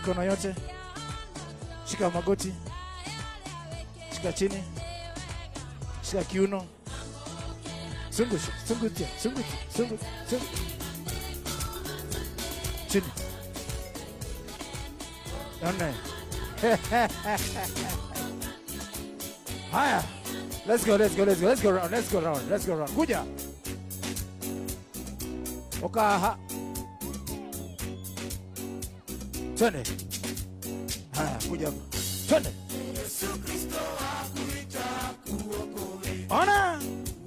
Mikono yote. Shika magoti. Shika chini. Shika kiuno. Zungusha, zungusha, zungusha, zungusha, zungusha. Chini. Nne. Haya. Let's go, let's go, let's go. Let's go round, let's go round, let's go round. Kuja. Okaha. Twende. Haya, kuja hapa. Twende. Yesu Kristo akuita kuokoe. Ona.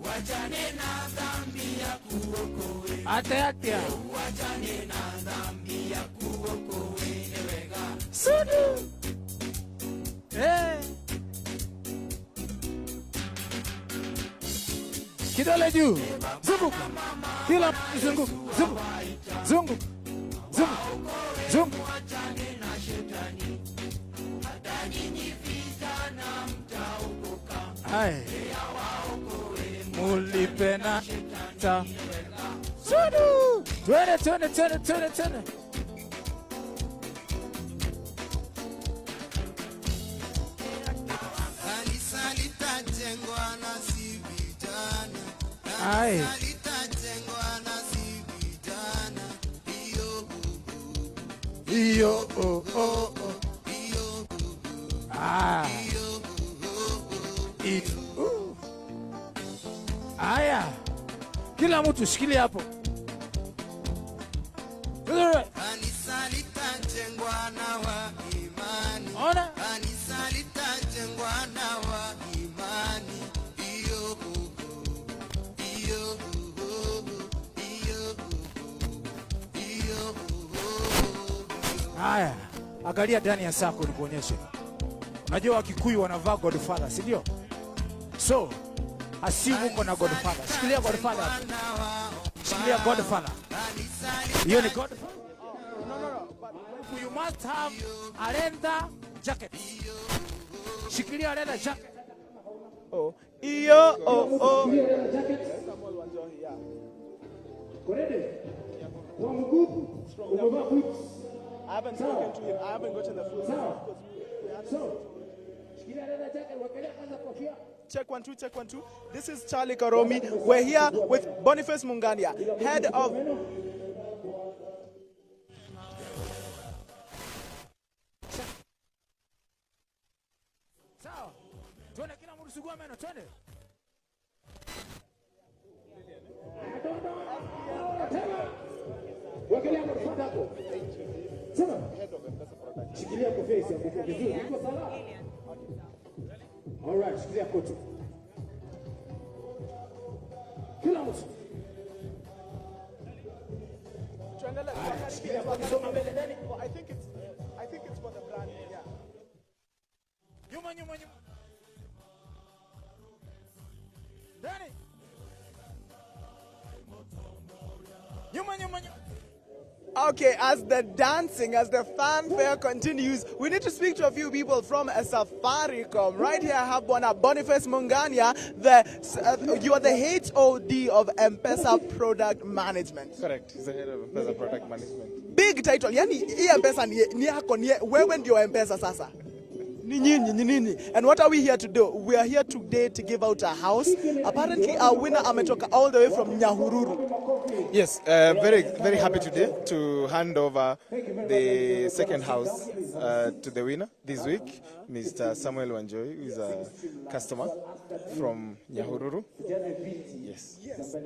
Wachane na dhambi ya kuokoe. Ate atia. Wachane na dhambi ya kuokoe. Wega. Sudu. Eh. Kidole juu. Zunguka. Kila zunguka. Zunguka. Zunguka. Zunguka. Zunguka. Wachane na shetani. Hata nyinyi vijana mtaokoka. Hai. Mulipe na ta. Sudu. Twende, twende, twende, twende, twende. Kanisa litajengwa na si vijana. Ai. Kanisa litajengwa na si vijana. Iyo, Iyo, oh, oh, oh. iyo, Ah. iyo. Aya. Kila mtu shikilia hapo. Kanisa litajengwa na wa imani. Ona. Kanisa litajengwa na wa imani. Iyo, iyo, iyo, iyo. Haya, angalia ndani ya sako nikuonyeshe. Unajua Wakikuyu wanavaa Godfather, si ndio? So, assume uko na Godfather. Shikilia Godfather. Shikilia Godfather. Hiyo ni Godfather. No, no, no. But You must have a leather jacket. Shikilia leather jacket. Oh, iyo, oh, oh. Samuel Wanjohi, yeah. Kwa mguu umevaa boots. I haven't spoken to him. I haven't gotten the full. Sawa. So, shikilia leather jacket, wekelea kwanza kofia. Check 1 2, check 1 2. This is Charlie Karomi. We're here with Boniface Mungania, head of. Sawa. Twende kila mtu sugua meno, twende. Wekelea Godfather hapo. Sema. Shikilia kofia isianguke vizuri. Iko sawa? All right, shikilia koti. Kila mtu. Shikilia koti, soma mbele ndani. Well, I think it's for the brand. Yeah. Nyuma, nyuma, nyuma. Ndani. Nyuma, nyuma, nyuma. Okay, as the dancing, as the fanfare continues, we need to speak to a few people from Safaricom. Right here, I have Bwana Boniface Mungania. You are the HOD of M-Pesa Product Management. Correct. He's the head of M-Pesa Product Management. Big title. Yani, hii M-Pesa ni yako, ni wewe ndio M-Pesa sasa. Ni nyinyi, ni nini? And what are we here to do? We are here today to give out a house. Apparently, our winner ametoka all the way from Nyahururu. Yes, very, very happy today to hand over the second house to the winner this week, Mr. Samuel Wanjohi, who is a customer from Nyahururu. Yes.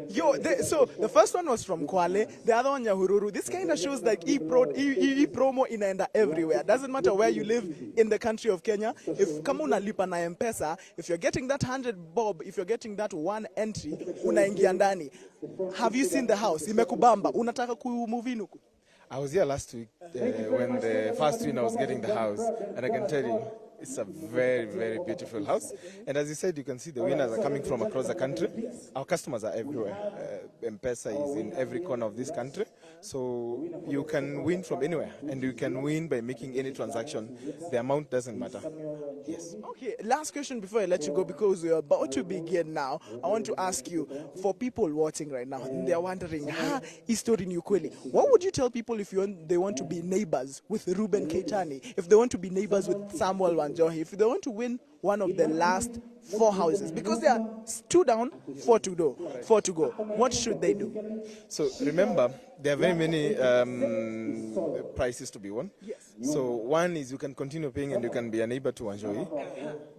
Yo, so the first one was from Kwale, the other one Nyahururu. This kind of shows like e-promo inaenda everywhere. Doesn't matter where you live in the country of Kenya. If kama unalipa na M-Pesa, if you're getting that 100 bob, if you're getting that one entry, unaingia ndani. Have you seen the house? Imekubamba. Unataka ku move in huku? I was here last week when the first winner was getting the house, and I can tell you, it's a very, very beautiful house. And as you said, you can see the winners are coming from across the country. Our customers are everywhere. M-Pesa is in every corner of this country. So you can win from anywhere, and you can win by making any transaction. The amount doesn't matter. Yes. Okay, last question before I let you go, because we're about to begin now. I want to ask you, for people watching right now, and they're wondering, ha, hii story ni ukweli. What would you tell people if they want to be neighbors with Ruben Keitani, if they want to be neighbors with Samuel Wanjohi, if they want to win one of the last four houses, because there are two down, four to go, four to go. What should they do? So remember, there are very many prizes to be won. Yes. So one is you can continue paying and you can be a neighbor to Wanjohi.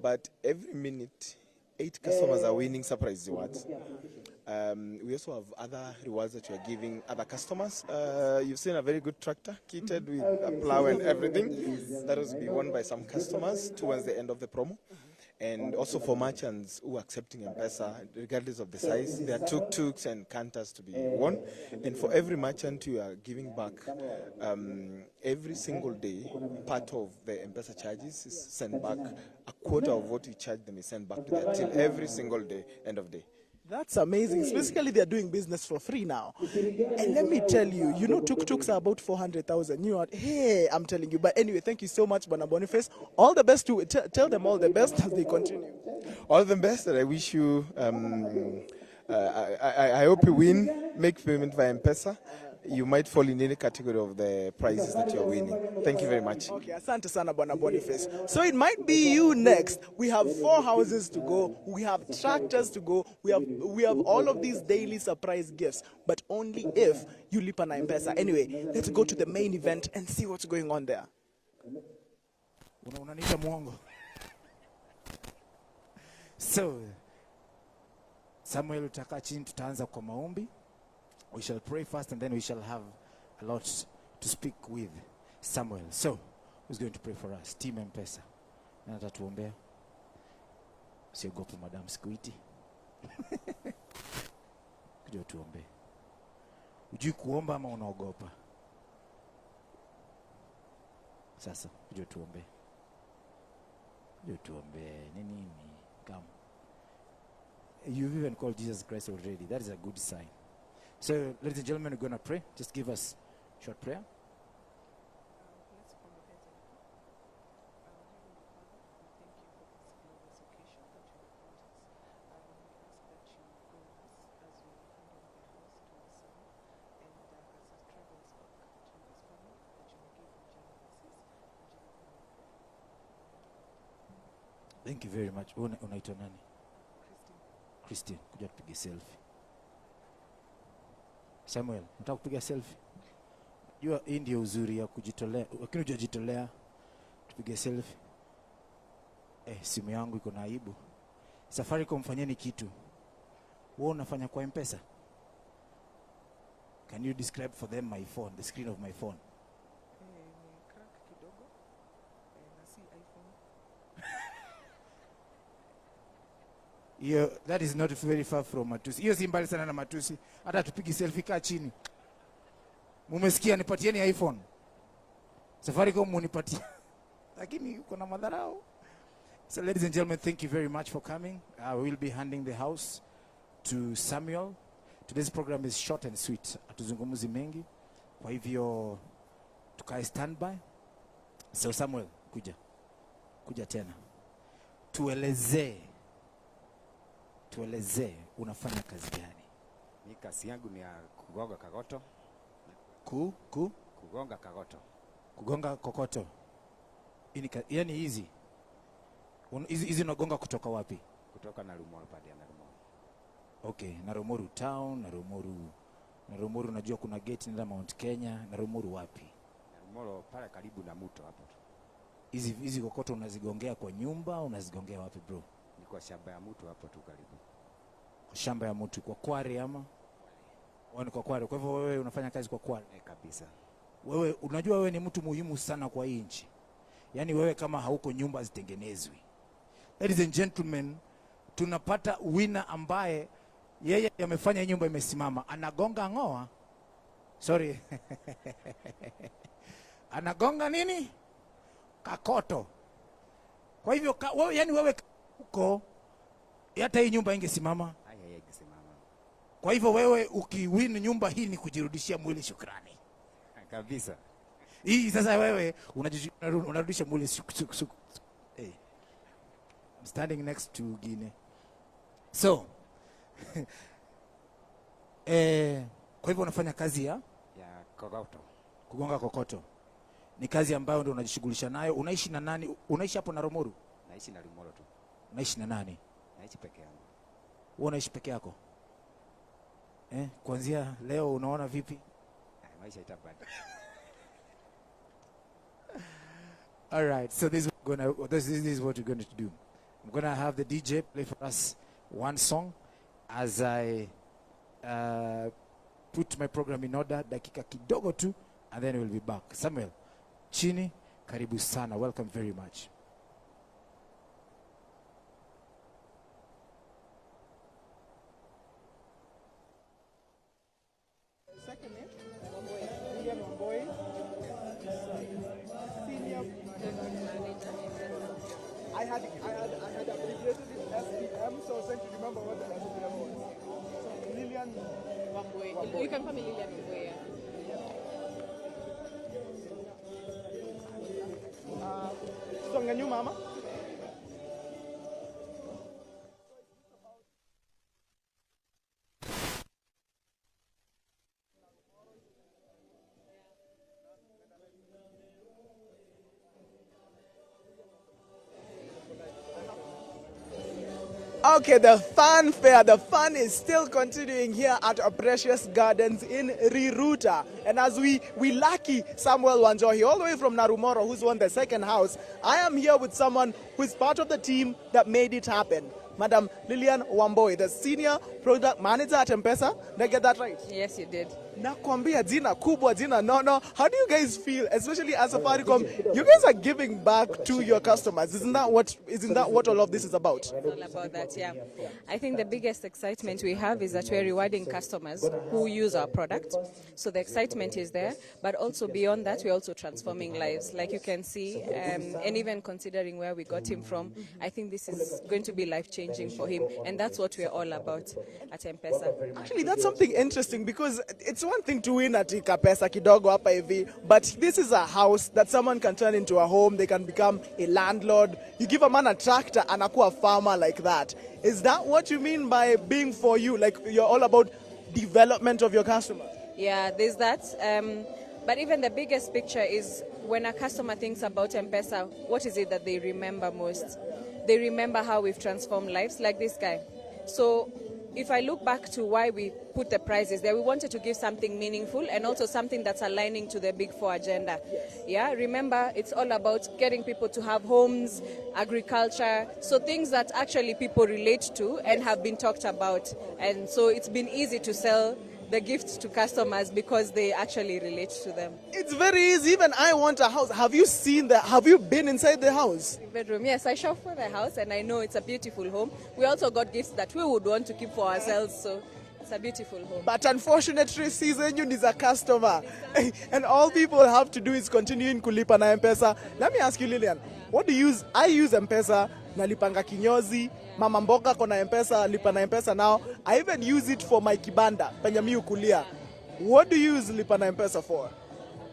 But every minute, 8 customers are winning surprise rewards. We also have other rewards that we are giving other customers. You've seen a very good tractor kitted with a plow and everything. That was be won by some customers towards the end of the promo. And also for merchants who are accepting M-Pesa, regardless of the size, there are tuk-tuks and canters to be won. And for every merchant you are giving back, every single day, part of the M-Pesa charges is sent back. A quarter of what you charge them is sent back to their till every single day, end of day. That's amazing. Basically, they're doing business for free now. And let me tell you, tuk-tuks are about 400,000. You are, hey, I'm telling you. But anyway, thank you so much, Bwana Boniface. All the best to, tell them all the best as they continue. All the best, and I wish you, I hope you win. Make payment via M-Pesa. You might fall in any category of the prizes that you're winning. Thank you very much. Okay, asante sana Bwana Boniface. So it might be you next. We have 4 houses to go. We have tractors to go. We have all of these daily surprise gifts, but only if you lipa na M-Pesa. Anyway, let's go to the main event and see what's going on there. Unaniita mwongo. So Samuel, utakaa chini, tutaanza kwa maombi. We shall pray first and then we shall have a lot to speak with Samuel. So, who's going to pray for us? Team M-Pesa. Nani atatuombea? Usiogope madam, sikuiti. Kuja utuombee. Hujui kuomba ama unaogopa? Sasa, kuja utuombee. Kuja utuombee. Ni nini? Come. You've even called Jesus Christ already. That is a good sign. So, ladies and gentlemen, we're going to pray. Just give us a short prayer. Let's bow our heads and pray. Our Heavenly Father, we thank you for this glorious occasion that you have brought us. We ask that you go with us as we hand over the house to Sam and as he travels back to his family, that you may give him journey mercies. In Jesus' name we pray. Thank you very much. Wewe unaitwa nani? Christine. Christine, kuja tupige selfie. Samuel, nataka kupiga selfie. Jua hii ndio uzuri ya kujitolea. Lakini hujajitolea, tupige selfie. Simu yangu iko na aibu. Safaricom, fanyeni kitu. Wewe unafanya kwa M-Pesa? Can you describe for them my phone, the screen of my phone? Ni crack kidogo na si iPhone. Hiyo, that is not very far from matusi. Hiyo si mbali sana na matusi. Hata tupigi selfie, kaa chini. Mumesikia, nipatieni iPhone. Safaricom munipatie. Lakini uko na madharau. So ladies and gentlemen, thank you very much for coming. We will be handing the house to Samuel. Today's program is short and sweet. Hatuzungumzi mengi. Kwa hivyo tukae standby. So Samuel, kuja. Kuja tena. Tuelezee. Tuelezee unafanya kazi gani? Mi kazi yangu ni ya kugonga kokoto. Ku Kugonga kokoto. Kugonga kokoto. Yani hizi. Hizi unagonga kutoka wapi? Kutoka Narumoru, pande ya Narumoru. Okay, Narumoru town, Narumoru. Narumoru najua kuna gate inaenda Mount Kenya, Narumoru wapi? Narumoru pale karibu na mto hapo tu. Hizi kokoto unazigongea kwa nyumba, unazigongea wapi bro? Ni kwa shamba ya mtu hapo tu karibu. Kwa shamba ya mtu, kwa quarry ama? Ni kwa quarry. Kwa hivyo wewe unafanya kazi kwa quarry? Eh, kabisa. Wewe unajua wewe ni mtu muhimu sana kwa hii nchi. Yaani wewe kama hauko nyumba hazitengenezwi. Ladies and gentlemen, tunapata winner ambaye yeye amefanya nyumba imesimama. Anagonga ngoa. Sorry. Anagonga nini? Kokoto. Kwa hivyo wewe, yani wewe uko hata hii nyumba ingesimama. Haya, ingesimama. Kwa hivyo wewe ukiwin nyumba hii ni kujirudishia mwili shukrani. Kabisa. Hii sasa wewe unarudisha mwili shuk, shuk, shuk. Hey. I'm standing next to Gine. So kwa hivyo unafanya kazi ya Ya kogoto. Kugonga kokoto. Ni kazi ambayo ndio unajishughulisha nayo. Unaishi na nani? Unaishi hapo Naromoru? Naishi na Rumoro tu. Unaishi na nani? Naishi peke yangu. Wewe unaishi peke yako? Kuanzia leo unaona vipi? Maisha itabadilika. All right, so this is what we're going to do. I'm going to have the DJ play for us one song as I put my program in order, dakika kidogo tu, and then we'll be back. Samuel, chini, karibu sana. Welcome very much. Second name, Lilian Wamboi. Senior. I had abbreviated it SPM, so I was trying to remember what the SPM was. So Lilian Wamboi. Wamboi. You can call me Lilian Wamboi. Yeah. Songa nyuma ama? Okay, the fanfare, the fun is still continuing here at Precious Gardens in Riruta. And as we lucky Samuel Wanjohi, all the way from Narumoro, who's won the second house, I am here with someone who is part of the team that made it happen. Madam Lilian Wamboi, the Senior Product Manager at M-Pesa. Did I get that right? Yes, you did. Nakwambia jina kubwa, jina no no. How do you guys feel, especially as Safaricom? You guys are giving back to your customers. Isn't that what all of this is about? It's all about that, yeah. I think the biggest excitement we have is that we're rewarding customers who use our product. So the excitement is there, but also beyond that, we're also transforming lives. Like you can see, and even considering where we got him from, I think this is going to be life-changing for him, and that's what we're all about at M-Pesa. Actually, that's something interesting, because it's one thing to win at kapesa kidogo hapa hivi, but this is a house that someone can turn into a home. They can become a landlord. You give a man a tractor, anakuwa farmer like that. Is that what you mean by being for you? Like, you're all about development of your customers? Yeah, there's that. But even the biggest picture is when a customer thinks about M-Pesa, what is it that they remember most? They remember how we've transformed lives, like this guy. So if I look back to why we put the prizes there, we wanted to give something meaningful and also something that's aligning to the Big Four agenda. Yeah, remember, it's all about getting people to have homes, agriculture, so things that actually people relate to and have been talked about. And so it's been easy to sell the gifts to customers because they actually relate to them. It's very easy. Even I want a house. Have you seen that? Have you been inside the house? Bedroom. Yes, I shop for the house and I know it's a beautiful home. We also got gifts that we would want to keep for ourselves, so it's a beautiful home. But unfortunately, season you is a customer. And all people have to do is continue in kulipa na M-Pesa. Let me ask you, Lilian, what do you use? I use M-Pesa, nalipanga kinyozi, mama mboga kona M-Pesa, lipa na M-Pesa now. I even use it for my kibanda, penye mi hukulia. What do you use lipa na M-Pesa for?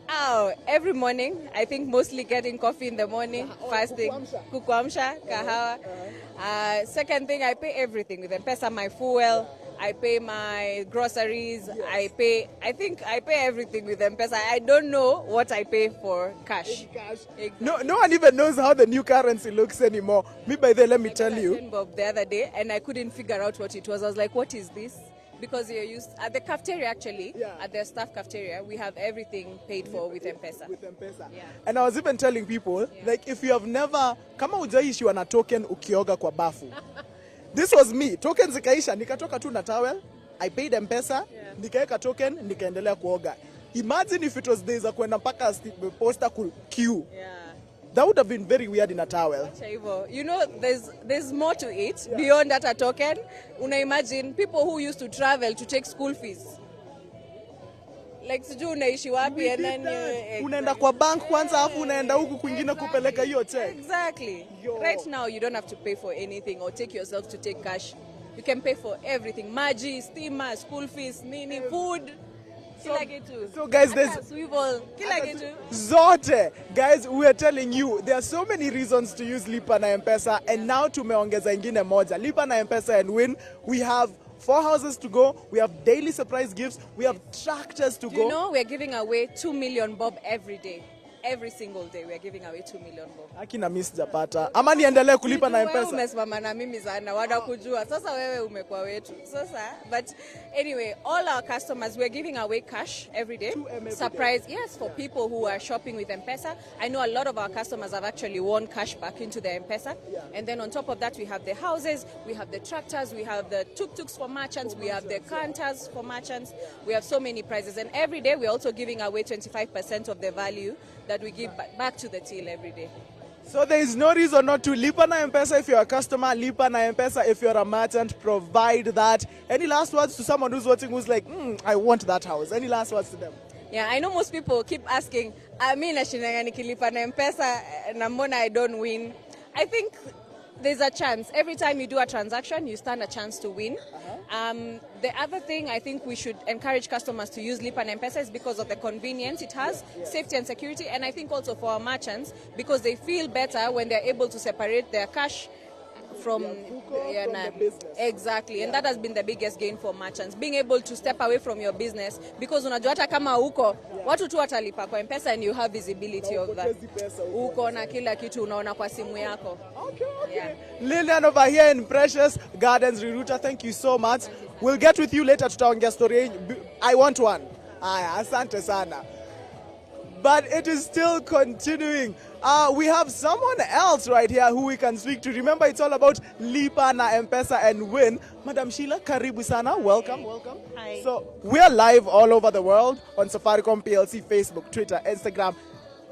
Oh, every morning. I think mostly getting coffee in the morning. First thing, Kukuamsha. Kukuamsha, kahawa. Second thing, I pay everything with M-Pesa, my fuel, I pay my groceries, I think I pay everything with M-Pesa. I don't know what I pay for cash. Cash. Exactly. No, no one even knows how the new currency looks anymore. Me, by the way, let me I tell got a you. 10 bob the other day and I couldn't figure out what it was. I was like, what is this? Because you're used at the cafeteria, actually, at the staff cafeteria, we have everything paid for with M-Pesa. With M-Pesa. Yeah. And I was even telling people, like, if you have never, kama hujaishiwa na token ukioga kwa bafu. This was me. Token zikaisha, nikatoka tu na towel. I paid M-Pesa, nikaeka token, nikaendelea kuoga. Imagine if it was days za kwenda mpaka posta ku queue. That would have been very weird in a towel. Acha hivyo. You know, there's more to it beyond that a token. Una imagine people who used to travel to take school fees. Like sijui unaishi wapi We and did then that. you, Unaenda kwa bank kwanza afu unaenda huku kwingine kupeleka hiyo check. Exactly. Yo. Right now you don't have to pay for anything or take yourself to take cash. You can pay for everything. Maji, stima, school fees, nini, food. Kila kitu. So guys, there's- Hata swivel, kila kitu. Zote. Guys, we are telling you there are so many reasons to use Lipa na M-Pesa, and now tumeongeza ingine moja. Lipa na M-Pesa and win. We have four houses to go. We have daily surprise gifts. We have tractors to Do go. you know we're giving away 2 million bob every day? Every single day we are giving away 2 million bob. Akina mimi sijapata. Ama niendelee kulipa na Wewe M-Pesa? umesimama na mimi sana, wanakujua sasa. Wewe umekuwa wetu sasa. But anyway, all our customers, we're giving away cash every day. 2M every Surprise, yes, for people who are shopping with M-Pesa. I know a lot of our customers have actually won cash back into their M-Pesa. And then on top of that, we have the houses, we have the tractors, we have the tuk-tuks for merchants, we have the canters for merchants. We have so many prizes. And every day, we're also giving away 25% of the value that we give back to the till every day. So there is no reason not to. Lipa na M-Pesa if you're a customer, Lipa na M-Pesa if you're a merchant, provide that. Any last words to someone who's watching who's like, I want that house? Any last words to them? Yeah, I know most people keep asking, "Ah, mi nashindanga nikilipa na M-Pesa na mbona I don't win?" I think there's a chance. Every time you do a transaction, you stand a chance to win. The other thing I think we should encourage customers to use Lipa na M-Pesa is because of the convenience it has, safety and security, and I think also for our merchants, because they feel better when they're able to separate their cash from, mfuko from na- the business. Exactly. And that has been the biggest gain for merchants, being able to step away from your business, because unajua hata kama uko watu tu watalipa kwa M-Pesa and you have visibility Na of that. hupotezi pesa uko. Uko na kila kitu unaona kwa simu yako. Okay. Yeah. Lilian over here in Precious Gardens, Riruta, thank you so much. We'll get with you later, tutaongea story yenyu. I want one. Aya, asante sana. But it is still continuing. We have someone else right here who we can speak to. Remember, it's all about Lipa na M-Pesa and win. Madam Sheila, karibu sana. Welcome, welcome. Hi. So we are live all over the world on Safaricom PLC, Facebook, Twitter, Instagram,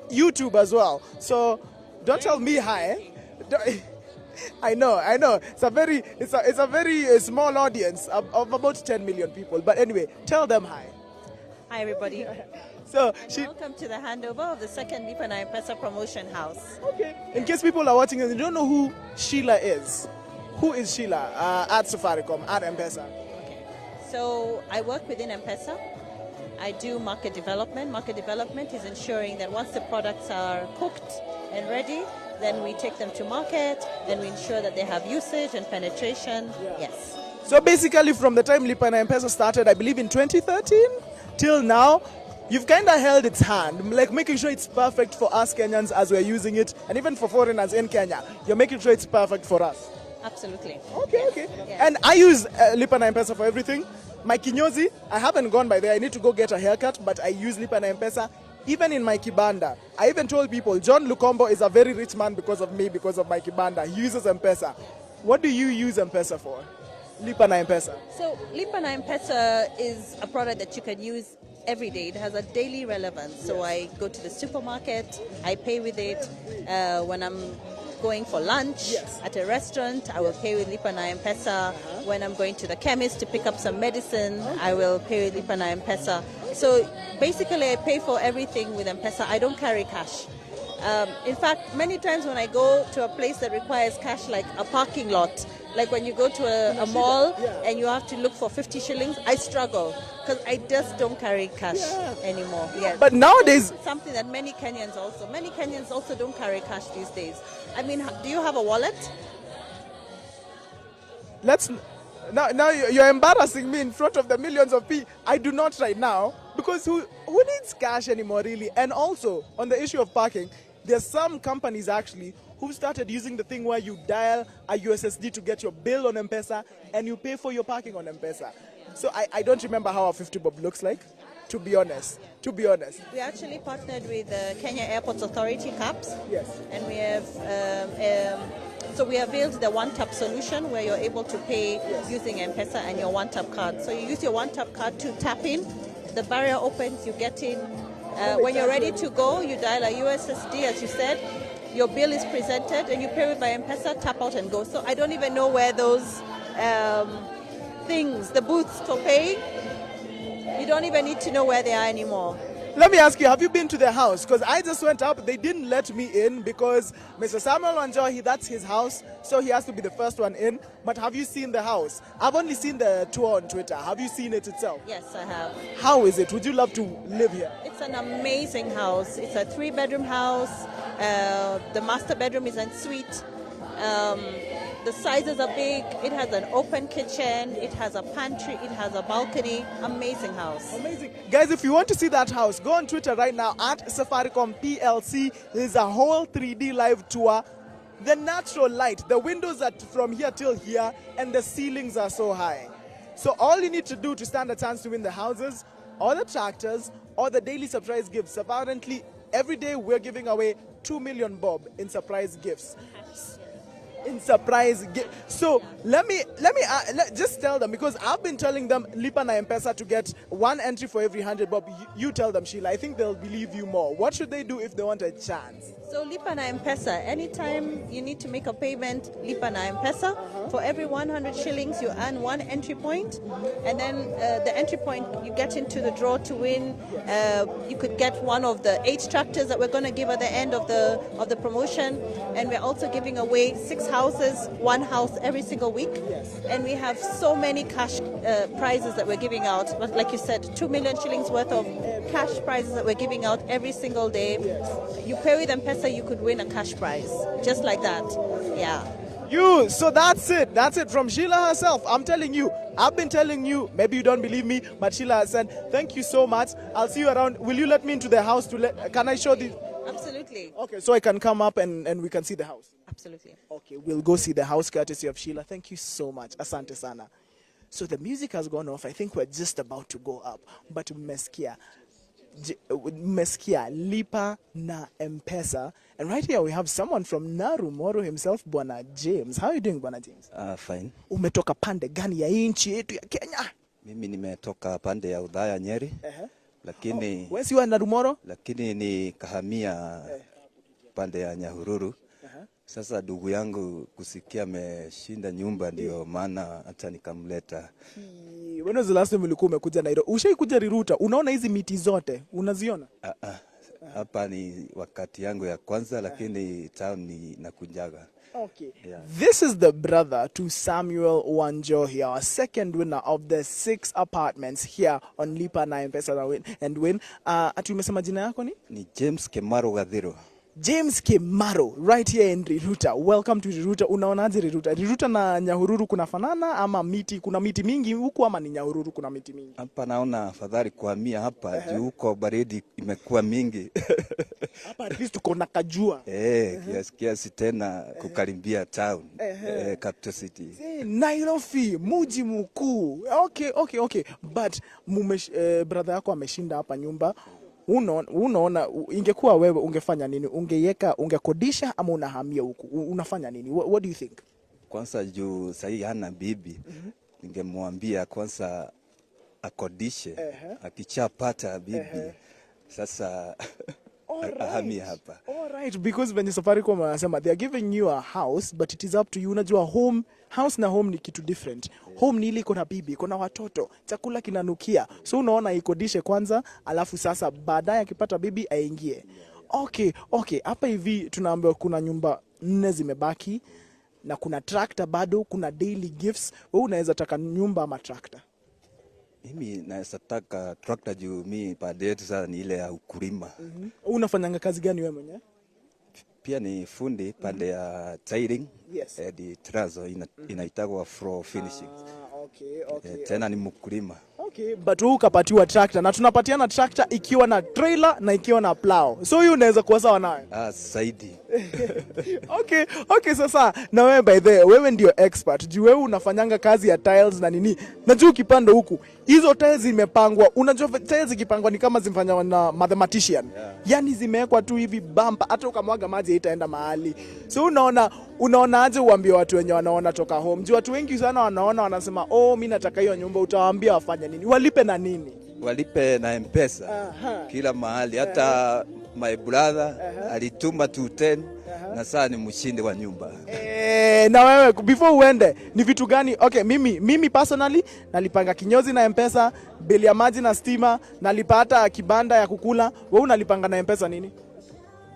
YouTube as well. So don't tell me hi. I know, I know. It's a very small audience of about 10 million people. But anyway, tell them hi. Hi, everybody. So she, Welcome to the handover of the second Lipa na M-Pesa promotion house. Okay. In case people are watching and they don't know who Sheila is, who is Sheila at Safaricom, at M-Pesa? Okay. So I work within M-Pesa. I do market development. Market development is ensuring that once the products are cooked and ready, then we take them to market, then we ensure that they have usage and penetration. Yes. So basically, from the time Lipa na M-Pesa started, I believe in 2013, till now, you've kind of held its hand, like making sure it's perfect for us Kenyans as we're using it, and even for foreigners in Kenya. You're making sure it's perfect for us. Absolutely. Okay. Yeah. And I use Lipa na M-Pesa for everything. My kinyozi, I haven't gone by there. I need to go get a haircut, but I use Lipa na M-Pesa even in my kibanda. I even told people, John Lukombo is a very rich man because of me, because of my kibanda. He uses M-Pesa. What do you use M-Pesa for? Lipa na M-Pesa. So Lipa na M-Pesa is a product that you can use every day. It has a daily relevance. So I go to the supermarket, I pay with it. When I'm going for lunch at a restaurant, I will pay with Lipa na M-Pesa. When I'm going to the chemist to pick up some medicine, I will pay with Lipa na M-Pesa. So basically, I pay for everything with M-Pesa. I don't carry cash. In fact, many times when I go to a place that requires cash, like a parking lot, like when you go to a mall and you have to look for 50 shillings, I struggle because I just don't carry cash anymore. Yes. But nowadays, Something that many Kenyans also don't carry cash these days. I mean, do you have a wallet? Let's now you're embarrassing me in front of the millions of people. I do not right now, because who needs cash anymore, really? And also on the issue of parking, there's some companies actually who've started using the thing where you dial a USSD to get your bill on M-Pesa and you pay for your parking on M-Pesa. So I don't remember how a 50 bob looks like, to be honest. To be honest. We actually partnered with the Kenya Airports Authority, KAPS. Yes. And we have, so we availed the one-tap solution where you're able to pay using M-Pesa and your one-tap card. So you use your one-tap card to tap in, the barrier opens, you get in. When you're ready to go, you dial a USSD, as you said. Your bill is presented and you pay with by M-Pesa, tap out and go. So I don't even know where those things, the booths for paying, you don't even need to know where they are anymore. Let me ask you, have you been to the house? Because I just went up. They didn't let me in because Mr. Samuel Wanjohi, that's his house, so he has to be the first one in. But have you seen the house? I've only seen the tour on Twitter. Have you seen it itself? Yes, I have. How is it? Would you love to live here? It's an amazing house. It's a 3-bedroom house. The master bedroom is en suite. The sizes are big. It has an open kitchen. It has a pantry. It has a balcony. Amazing house. Amazing. Guys, if you want to see that house, go on Twitter right now at Safaricom PLC. There's a whole 3D live tour. The natural light, the windows are from here till here, and the ceilings are so high. So all you need to do to stand a chance to win the houses, or the tractors, or the daily surprise gifts. Apparently, every day we're giving away 2 million bob in surprise gifts. In surprise gift. So let me just tell them, because I've been telling them Lipa na M-Pesa to get one entry for every 100 bob. You tell them, Sheila. I think they'll believe you more. What should they do if they want a chance? So Lipa na M-Pesa, anytime you need to make a payment, Lipa na M-Pesa. For every 100 shillings, you earn one entry point. And then the entry point, you get into the draw to win. You could get one of the 8 tractors that we're going to give at the end of the promotion. And we're also giving away 6 houses, 1 house every single week. And we have so many cash prizes that we're giving out. But like you said, 2 million shillings worth of cash prizes that we're giving out every single day. You pay with M-Pesa, you could win a cash prize, just like that. Yeah. You, so that's it. That's it from Sheila herself. I'm telling you, I've been telling you, maybe you don't believe me, but Sheila has said, thank you so much. I'll see you around. Will you let me into the house to let, can I show the? Absolutely. Okay, so I can come up and we can see the house. Absolutely. Okay, we'll go see the house courtesy of Sheila. Thank you so much. Asante sana. So the music has gone off. I think we're just about to go up. But mmesikia. Mmesikia Lipa na M-Pesa. And right here we have someone from Narumoru himself, Bwana James. How are you doing, Bwana James? Fine. Umetoka pande gani ya nchi yetu ya Kenya? Mimi nimetoka pande ya Udhaya, Nyeri. Lakini Oh, wewe si wa Narumoro? Lakini nikahamia pande ya Nyahururu. Sasa ndugu yangu kusikia ameshinda nyumba ndio maana hata nikamleta. When was the last time ulikuwa umekuja Nairobi? Ushaikuja Riruta? Unaona hizi miti zote? Unaziona? Ah, ah. Hapa ni wakati yangu ya kwanza, lakini town ni nakujaga. Okay. Yeah. This is the brother to Samuel Wanjohi, our second winner of the 6 apartments here on Lipa na M-Pesa na Win and Win. Ati umesema jina yako ni? Ni James Kemaro Gadhiro. James Kimaro, right here in Riruta. Welcome to Riruta. Unaonaje Riruta? Riruta na Nyahururu kunafanana ama miti, kuna miti mingi huku ama ni Nyahururu kuna miti mingi? Hapa naona afadhali kuhamia hapa juu huko baridi imekuwa mingi. Hapa at least tuko na kajua. Eh, kiasi kiasi tena kukaribia town, capital city. Nairobi, muji mkuu. Okay. But brother yako ameshinda hapa nyumba. Unaona ingekuwa wewe ungefanya nini? Ungeiweka, ungekodisha ama unahamia huku? Unafanya nini? What do you think? Kwanza juu sahii hana bibi, ningemwambia kwanza akodishe, akichapata bibi sasa ahamie hapa. All right, because venye Safaricom wanasema they are giving you a house but it is up to you. Unajua home, house na home ni kitu different. Home ni ile iko na bibi, iko na watoto, chakula kinanukia. So unaona ikodishe kwanza, alafu sasa baadaye akipata bibi aingie. Okay, hapa hivi tunaambiwa kuna nyumba 4 zimebaki na kuna tractor bado, kuna daily gifts. Wewe unaweza taka nyumba ama tractor? Mimi naweza taka tractor juu mi pande yetu sasa ni ile ya ukulima. Unafanyanga kazi gani wewe mwenyewe? Pia ni fundi pande ya tiling. Di trazo inaitagwa floor finishing. Ah, okay. Tena ni mkulima. Okay, but wewe ukapatiwa tractor na tunapatiana tractor ikiwa na trailer na ikiwa na plow. So hiyo unaweza kuwa sawa nayo. Ah, zaidi. Okay, sasa na wewe, by the way, wewe ndio expert. Juu wewe unafanyanga kazi ya tiles na nini. Najua ukipanda huku hizo tiles zimepangwa. Unajua tiles zikipangwa ni kama zimefanywa na mathematician. Yani zimewekwa tu hivi bumper, hata ukamwaga maji haitaenda mahali. So unaona aje uambie watu wenye wanaona toka home? Juu watu wengi sana wanaona wanasema, "Oh, mimi nataka hiyo nyumba." Utawaambia wafanye nini? Walipe na nini? Walipe na M-Pesa kila mahali, hata My brother alituma 210 na sasa ni mshindi wa nyumba. Eh, na wewe before uende ni vitu gani? Okay, mimi personally nalipanga kinyozi na Mpesa, bili ya maji na stima, nalipa hata kibanda ya kukula. Wewe unalipanga na Mpesa nini?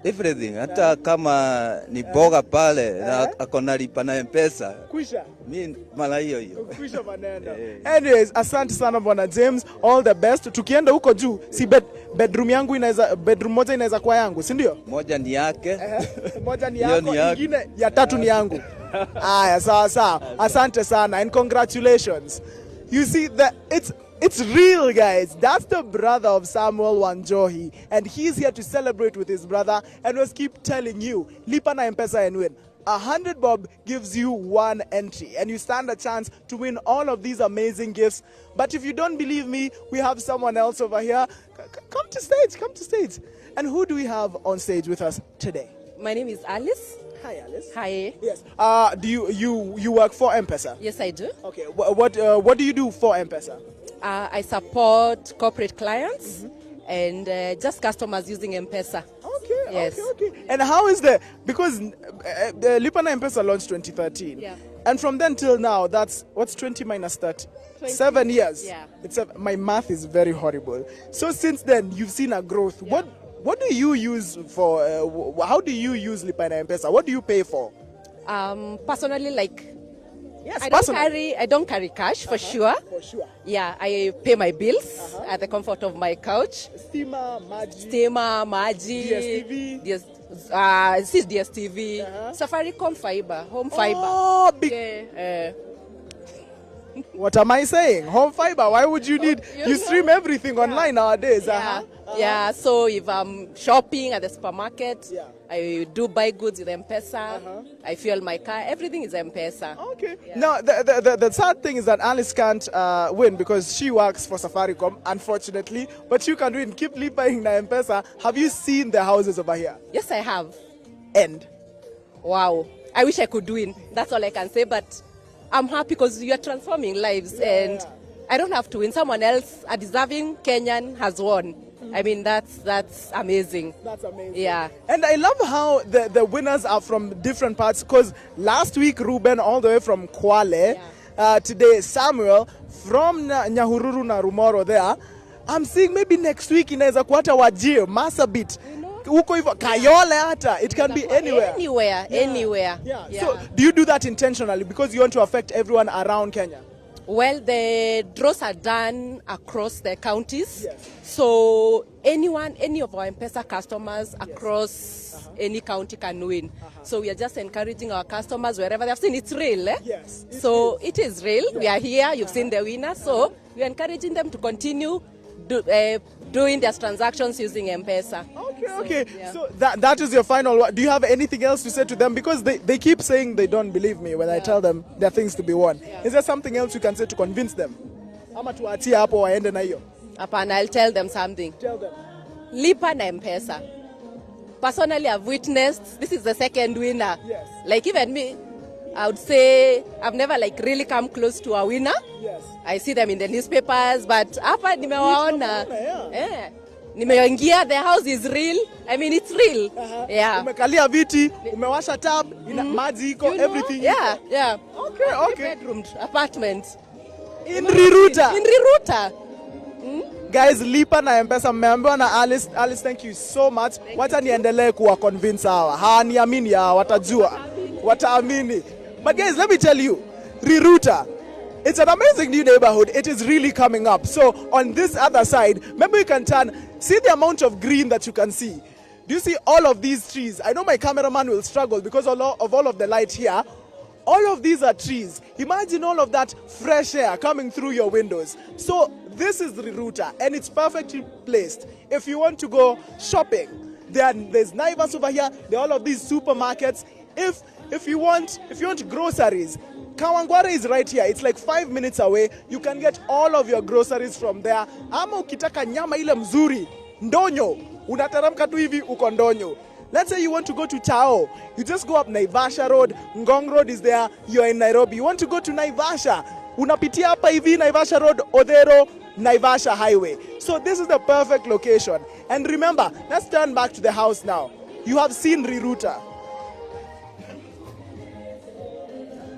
Everything, hata kama ni boga pale na ako nalipa na Mpesa. Kwisha. Mi mara hiyo hiyo. Kwisha maneno. Anyways, asante sana, Bwana James, all the best. Tukienda huko juu, si bedroom yangu inaweza, bedroom moja inaweza kuwa yangu, si ndio? Moja ni yake. Moja ni Hiyo yako, ni yako. Ingine ya tatu ni yangu. Aya, sawa sawa. Asante sana and congratulations. You see that it's real, guys. That's the brother of Samuel Wanjohi, and he's here to celebrate with his brother and was keep telling you, lipa na M-Pesa and win. 100 bob gives you one entry, and you stand a chance to win all of these amazing gifts. But if you don't believe me, we have someone else over here. Come to stage, come to stage. And who do we have on stage with us today? My name is Alice. Hi, Alice. Hi. Yes. Do you work for M-Pesa? Yes, I do. Okay. What do you do for M-Pesa? I support corporate clients and just customers using M-Pesa. Okay. Yes. Okay. And how is the because the Lipa na M-Pesa launched 2013. And from then till now, that's what's 20 minus 30? 20. 7 years. Yeah. My math is very horrible. So since then, you've seen a growth. What do you use for? How do you use Lipa na M-Pesa? What do you pay for? Personally, like I don't Personally. carry cash for sure. For sure. Yeah, I pay my bills at the comfort of my couch. Stima, maji. Stima, maji. DSTV. DS, this is DSTV. Safaricom fiber, home fiber. Oh, big. Yeah. What am I saying? Home fiber. Why would you need? You You know. stream everything online nowadays. Yeah. Yeah, so if I'm shopping at the supermarket, I do buy goods with M-Pesa. I fuel my car. Everything is M-Pesa. Okay. Now, the sad thing is that Alice can't win because she works for Safaricom, unfortunately. But you can win. Keep buying na M-Pesa. Have you seen the houses over here? Yes, I have. And? Wow. I wish I could win. That's all I can say. But I'm happy because you are transforming lives and I don't have to win. Someone else, a deserving Kenyan, has won. I mean, that's amazing. That's amazing. Yeah. And I love how the winners are from different parts because last week, Ruben, all the way from Kwale, today, Samuel from Nyahururu na Rumoro there. I'm seeing maybe next week inaweza kuwa hata Wajir, Marsabit, huko hivyo, Kayole hata. It can be anywhere. Anywhere, anywhere. So do you do that intentionally because you want to affect everyone around Kenya? Well, the draws are done across the counties. So anyone, any of our M-Pesa customers across any county can win. So we are just encouraging our customers wherever they have seen it's real. Eh? Yes. So it is real. We are here. You've seen the winner. So we are encouraging them to continue doing their transactions using M-Pesa. Okay. So that is your final word. Do you have anything else to say to them? Because they keep saying they don't believe me when I tell them there are things to be won. Is there something else you can say to convince them? Ama tuachie hapo waende na hiyo. Hapana, I'll tell them something. Tell them. Lipa na M-Pesa. Personally, I've witnessed this is the second winner. Yes. Like even me, I would say I've never like really come close to a winner. I see them in the newspapers, but hapa nimewaona. Eh. Nimeingia, the house is real. I mean, it's real. Yeah. Umekalia viti, umewasha tab, ina maji iko, You know? everything iko. Okay. Bedroom apartment. In Riruta. In Riruta. Guys, lipa na M-Pesa mmeambiwa na Alice. Alice, thank you so much. Wacha niendelee kuwa convince hawa. Hawaniamini hawa, watajua. Wataamini. But guys, let me tell you, Riruta, it's an amazing new neighborhood. It is really coming up. So on this other side, maybe you can turn, see the amount of green that you can see. Do you see all of these trees? I know my cameraman will struggle because of all of the light here. All of these are trees. Imagine all of that fresh air coming through your windows. So this is Riruta and it's perfectly placed. If you want to go shopping, there's Naivas over here, there are all of these supermarkets. If you want groceries, Kawangware is right here. It's like 5 minutes away. You can get all of your groceries from there. Ama ukitaka nyama ile mzuri, Ndonyo, unateremka tu hivi uko Ndonyo. Let's say you want to go to Tao. You just go up Naivasha Road, Ngong Road is there, you're in Nairobi. You want to go to Naivasha, unapitia hapa hivi Naivasha Road, Odero, Naivasha Highway. So this is the perfect location. And And remember, let's turn back to the house now. You have seen Riruta.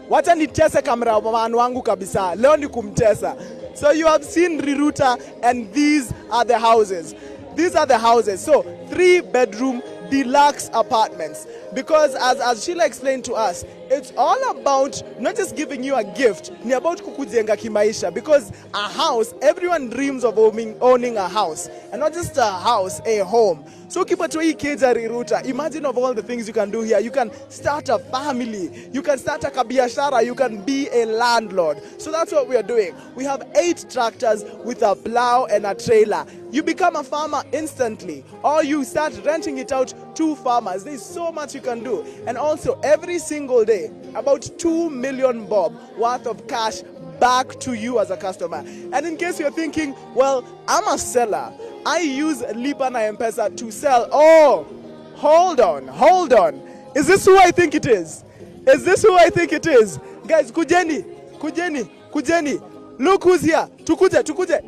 Wacha nitese cameraman wangu kabisa. Leo ni kumtesa. So you have seen Riruta and these are the houses. These are the houses. So 3 bedroom deluxe apartments. Because as Sheila explained to us, it's all about not just giving you a gift, ni about kukujenga kimaisha. Because a house, everyone dreams of owning a house. And not just a house, a home. So ukipatiwa hii keja Riruta, imagine of all the things you can do here. You can start a family, you can start a kabiashara, you can be a landlord. So that's what we are doing. We have 8 tractors with a plow and a trailer. You become a farmer instantly, or you start renting it out to farmers. There's so much you can do. And also every single day, about 2 million bob worth of cash back to you as a customer. And in case you're thinking, well, I'm a seller, I use Lipa na M-Pesa to sell. Oh, hold on, hold on. Is this who I think it is? Is this who I think it is? Guys, kujeni, kujeni, kujeni. Look who's here. Tukuje, tukuje.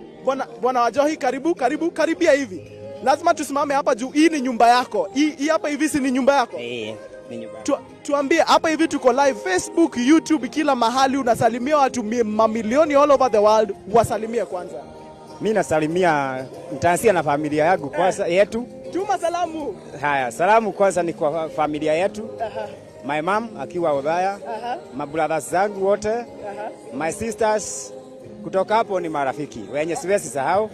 Bwana Wanjohi, karibu, karibu, karibia hivi. Lazima tusimame hapa juu hii ni nyumba yako. Hii hapa hivi si ni nyumba yako? Eh, ni nyumba. Tuambie hapa hivi tuko live Facebook, YouTube, kila mahali unasalimia watu mamilioni all over the world. Wasalimie kwanza. Mimi nasalimia, nitaanzia na familia yangu kwanza yetu. Tuma salamu. Haya, salamu kwanza ni kwa familia yetu. My mom akiwa Othaya, my brothers zangu wote, my sisters. Kutoka hapo ni marafiki wenye siwezi sahau.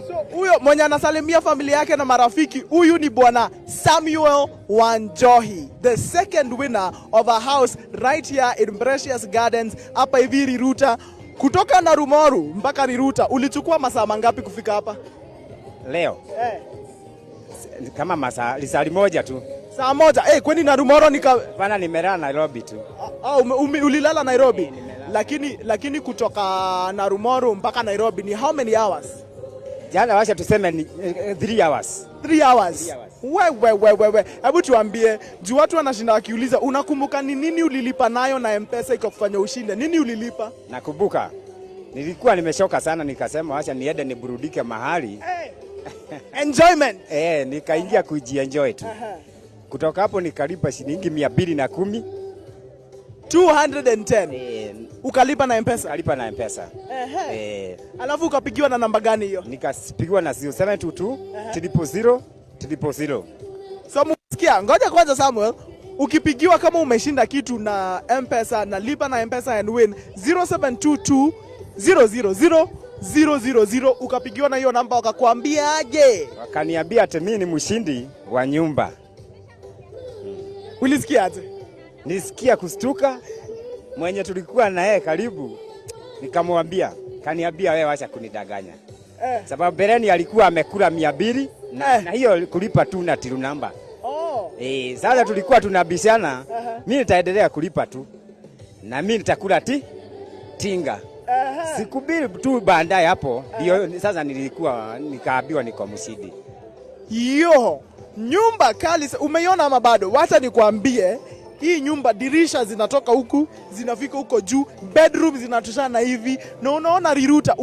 So huyo mwenye anasalimia familia yake na marafiki, huyu ni Bwana Samuel Wanjohi, the second winner of a house right here in Precious Gardens hapa hivi Riruta. Kutoka Narumoru mpaka Riruta ulichukua masaa mangapi kufika hapa? Leo kama masaa lisali moja tu. Saa moja. Kwani Narumoru ni ka... Bana, nimelala Nairobi tu. Ah, ulilala Nairobi? Lakini kutoka Narumoru mpaka Nairobi ni how many hours? Jana wacha tuseme ni 3 hours. 3 hours. 3 hours. We, we, we, we. Hebu tuambie, juu watu wanashinda wakiuliza, unakumbuka ni nini ulilipa nayo na M-Pesa ikakufanya ushinde? Nini ulilipa? Nakumbuka nilikuwa nimeshoka sana, nikasema wacha niende niburudike mahali. Enjoyment. Nikaingia kujienjoy tu. Kutoka hapo nikalipa shilingi 210. 210. Ukalipa na M-Pesa? Nikalipa na M-Pesa. Alafu ukapigiwa na namba gani hiyo? Nikapigiwa na 0722 000 000. So msikia, ngoja kwanza Samuel, ukipigiwa kama umeshinda kitu na M-Pesa na lipa na M-Pesa and win 0722 000 000, ukapigiwa na hiyo namba wakakuambiaje? Wakaniambia ati mimi ni mshindi wa nyumba. Ulisikia aje? Nisikia kustuka, mwenye tulikuwa na yeye karibu nikamwambia, kaniambia wewe acha kunidanganya. Sababu bereni alikuwa amekula 200 na hiyo kulipa tu na till number. Sasa tulikuwa tunabishana, mimi nitaendelea kulipa tu na mimi nitakula tinga. Siku mbili tu baadaye hapo ndio sasa nilikuwa nikaambiwa niko mshindi. Yo, nyumba kali umeiona ama bado? Wacha nikwambie, hii nyumba dirisha zinatoka huku zinafika huko juu, bedroom zinatoshana hivi, na unaona Riruta.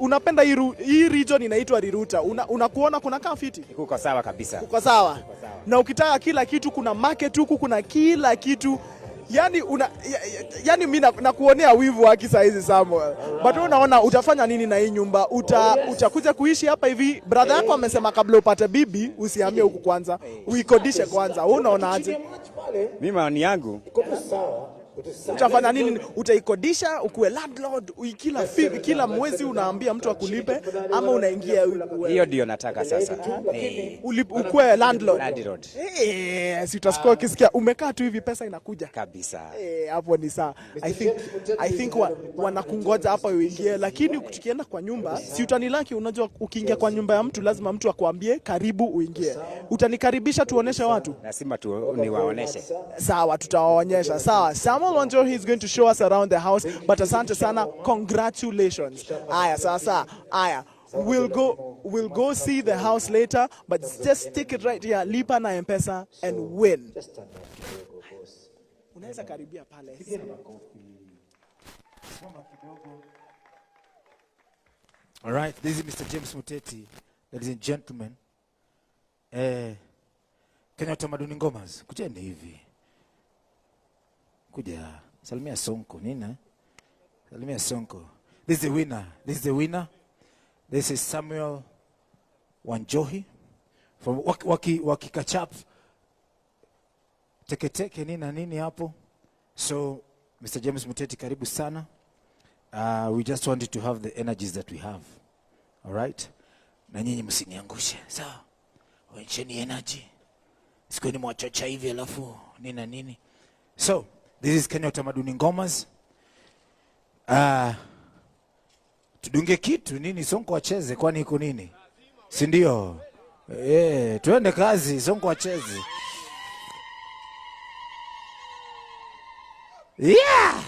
Unapenda hii region inaitwa Riruta. Unakuona kuna kaa fiti? Kuko sawa kabisa. Kuko sawa. Na ukitaka kila kitu, kuna market huku, kuna kila kitu. Yani yani mimi nakuonea wivu haki saa hizi Samuel. But wewe unaona utafanya nini na hii nyumba? Utakuja kuishi hapa hivi? Brother yako amesema kabla upate bibi usihamie huku kwanza, uikodishe kwanza. Wewe unaona aje? Mimi maoni yangu, utafanya nini? Utaikodisha ukuwe landlord, kila mwezi unaambia mtu akulipe, ama unaingia Hiyo ndio nataka sasa. Ukuwe landlord. Landlord. Si utasikia ukisikia umekaa tu hivi pesa inakuja. Kabisa. Hapo ni sawa. I think wanakungoja hapa uingie, lakini tukienda kwa nyumba si utanilaki. Unajua ukiingia kwa nyumba ya mtu lazima mtu akwambie karibu uingie. Utanikaribisha tuoneshe watu? Lazima tu niwaoneshe. Sawa, tutawaonyesha. Sawa. Samuel Wanjohi is going to show us around the house, but asante sana, congratulations. Aya, sasa. Aya. We'll go see the house later, but just stick it right here. Lipa na M-Pesa and win. Unaweza karibia pale. All right, this is Mr. James Muteti. Ladies and gentlemen, Kenya Utamaduni Ngomas, kujeni hivi. Kuja, salimia Sonko, nina? Salimia Sonko. This is the winner. This is the winner. This is Samuel Wanjohi from waki kachap teketeke nini na nini hapo. So Mr. James Muteti, karibu sana. We just wanted to have the energies that we have. All right? Na nyinyi msiniangushe. Sawa? Onyesheni energy. Siku ni mwachocha hivi alafu nini na nini. So, this is Kenya Utamaduni Ngomas. Tudunge kitu nini, Sonko acheze, kwani iko nini? Si ndio? Tuende kazi, Sonko acheze. Yeah!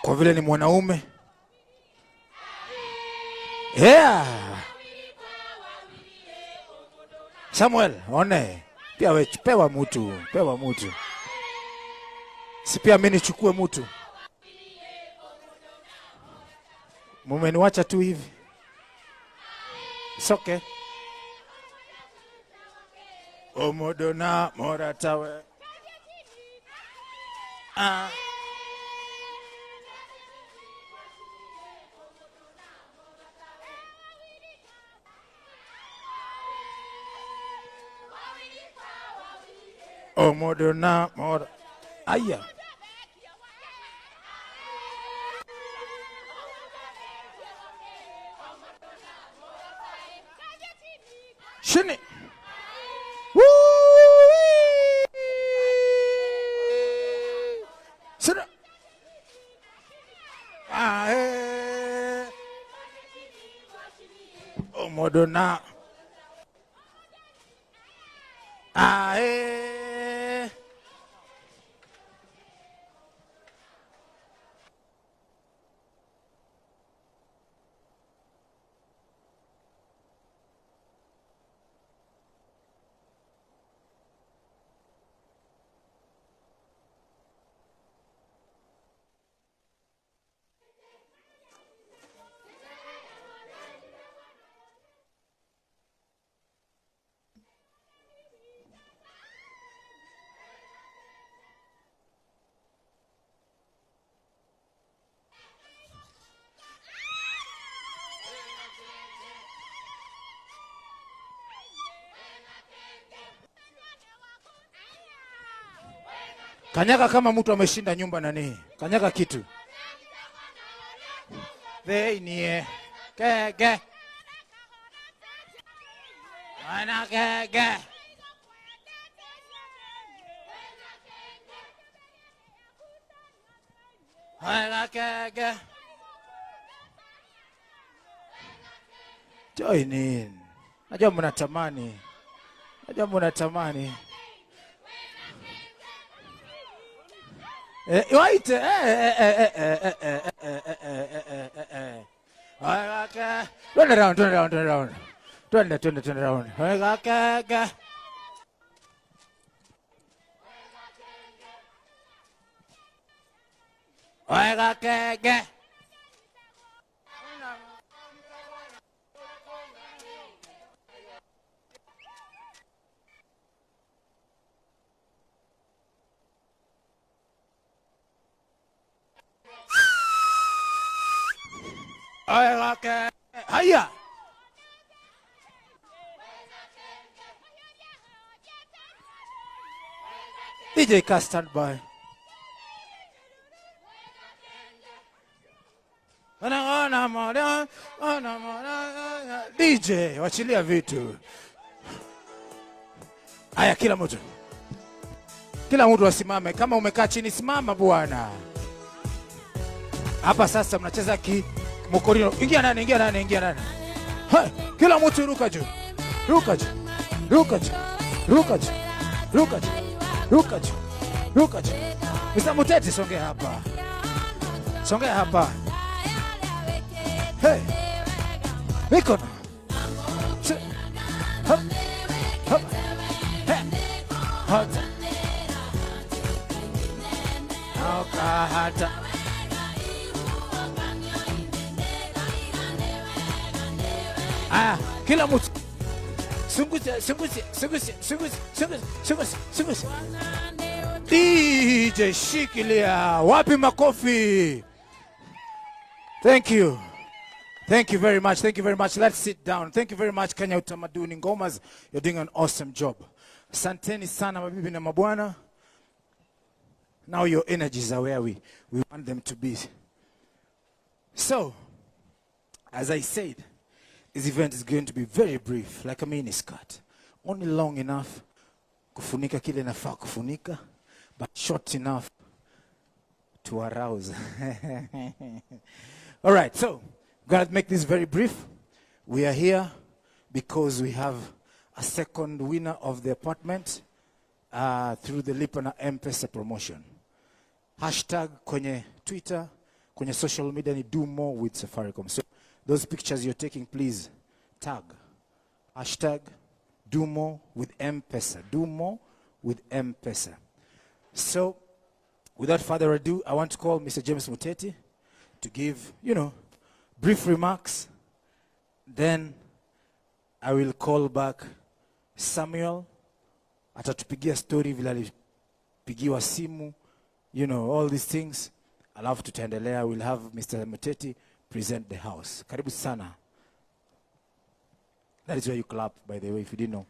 Kwa vile ni mwanaume. Yeah! Samuel, one. Pia we, pewa mutu, pewa mutu. Si pia mimi nichukue mutu. Mumeniwacha tu hivi. It's okay. Omodona moratawe. Ah. Omodona mora. Aya. Shini. Woo! Sina. Ah, eh. Omodona. Ah, eh. Kanyaga kama mtu ameshinda nyumba nani. Kanyaga kitu. Theinie. Kege. Wana kege. Wana kege. Join in. Najua mnatamani. Najua mnatamani. Waite. Twende round, twende round, twende round. Twende, twende, twende round. Kege. Wega kege. Haya. DJ Ka, stand by. DJ, wachilia vitu. Haya, kila mtu. Kila mtu asimame. Kama umekaa chini simama bwana. Hapa sasa mnacheza ki mokorino. Ingia ndani, ingia ndani, ingia ndani. Hey, kila mtu ruka juu. Ruka juu. Ruka juu. Ruka juu. Ruka juu. Ruka juu. Ruka juu. Mr. Muteti, songea hapa. Songea hapa. Hey. Mikono. Hop. Hop. Hey. Hop. Hata aya, kila mtu sungusia, sungusia, sungusia, sungusia, sungusia, sungusia, sungusia. DJ shikilia, wapi makofi? Thank you. Thank you very much. Thank you very much. Let's sit down. Thank you very much, Kenya Utamaduni Ngomas. You're doing an awesome job. Asanteni sana, mabibi na mabwana. Now your energies are where we want them to be. So, as I said, this event is going to be very brief, like a miniskirt. Only long enough kufunika kile nafaa kufunika, but short enough to arouse. All right, so I'm going to make this very brief. We are here because we have a second winner of the apartment through the Lipa na M-Pesa promotion. Hashtag kwenye Twitter, kwenye social media ni "do more with Safaricom". So those pictures you're taking, please tag. #DoMoreWithM-Pesa. Do more with M-Pesa. So without further ado, I want to call Mr. James Muteti to give brief remarks. Then I will call back Samuel. Atatupigia story vile alipigiwa simu, all these things. Alafu tutaendelea. We'll have Mr. Muteti present the house. Karibu sana. That is where you clap, by the way, if you didn't know.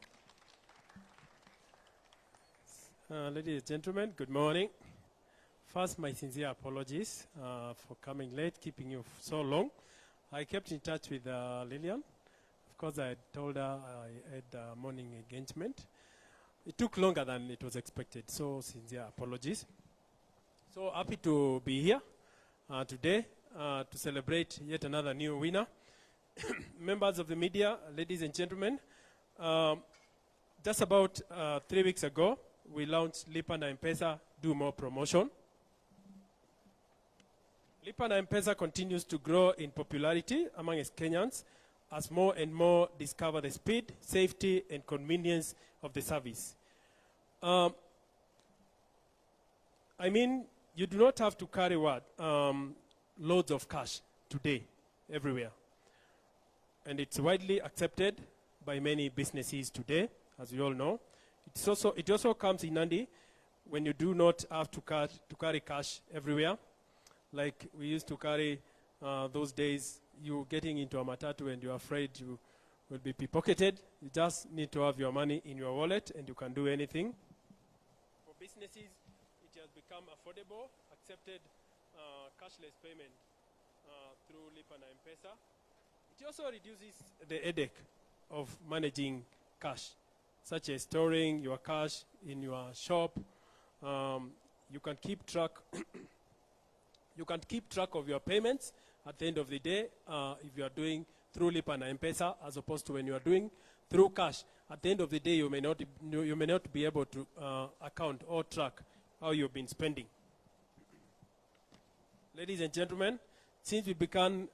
Ladies and gentlemen, good morning. First, my sincere apologies for coming late, keeping you so long. I kept in touch with Lillian. Of course, I told her I had a morning engagement. It took longer than it was expected, so sincere apologies. So happy to be here today to celebrate yet another new winner. Members of the media, ladies and gentlemen, just about 3 weeks ago, we launched Lipa na M-Pesa Do More promotion. Lipa na M-Pesa continues to grow in popularity among Kenyans as more and more discover the speed, safety, and convenience of the service. I mean, you do not have to carry what? Loads of cash today, everywhere. And it's widely accepted by many businesses today, as we all know. It also comes in handy when you do not have to carry cash everywhere. Like we used to carry those days, you getting into a matatu and you're afraid you will be pickpocketed. You just need to have your money in your wallet and you can do anything. For businesses, it has become affordable, accepted cashless payment through Lipa na M-Pesa. It also reduces the headache of managing cash, such as storing your cash in your shop. You can keep track of your payments at the end of the day if you are doing through Lipa na M-Pesa, as opposed to when you are doing through cash. At the end of the day, you may not be able to account or track how you've been spending. Ladies and gentlemen, since we began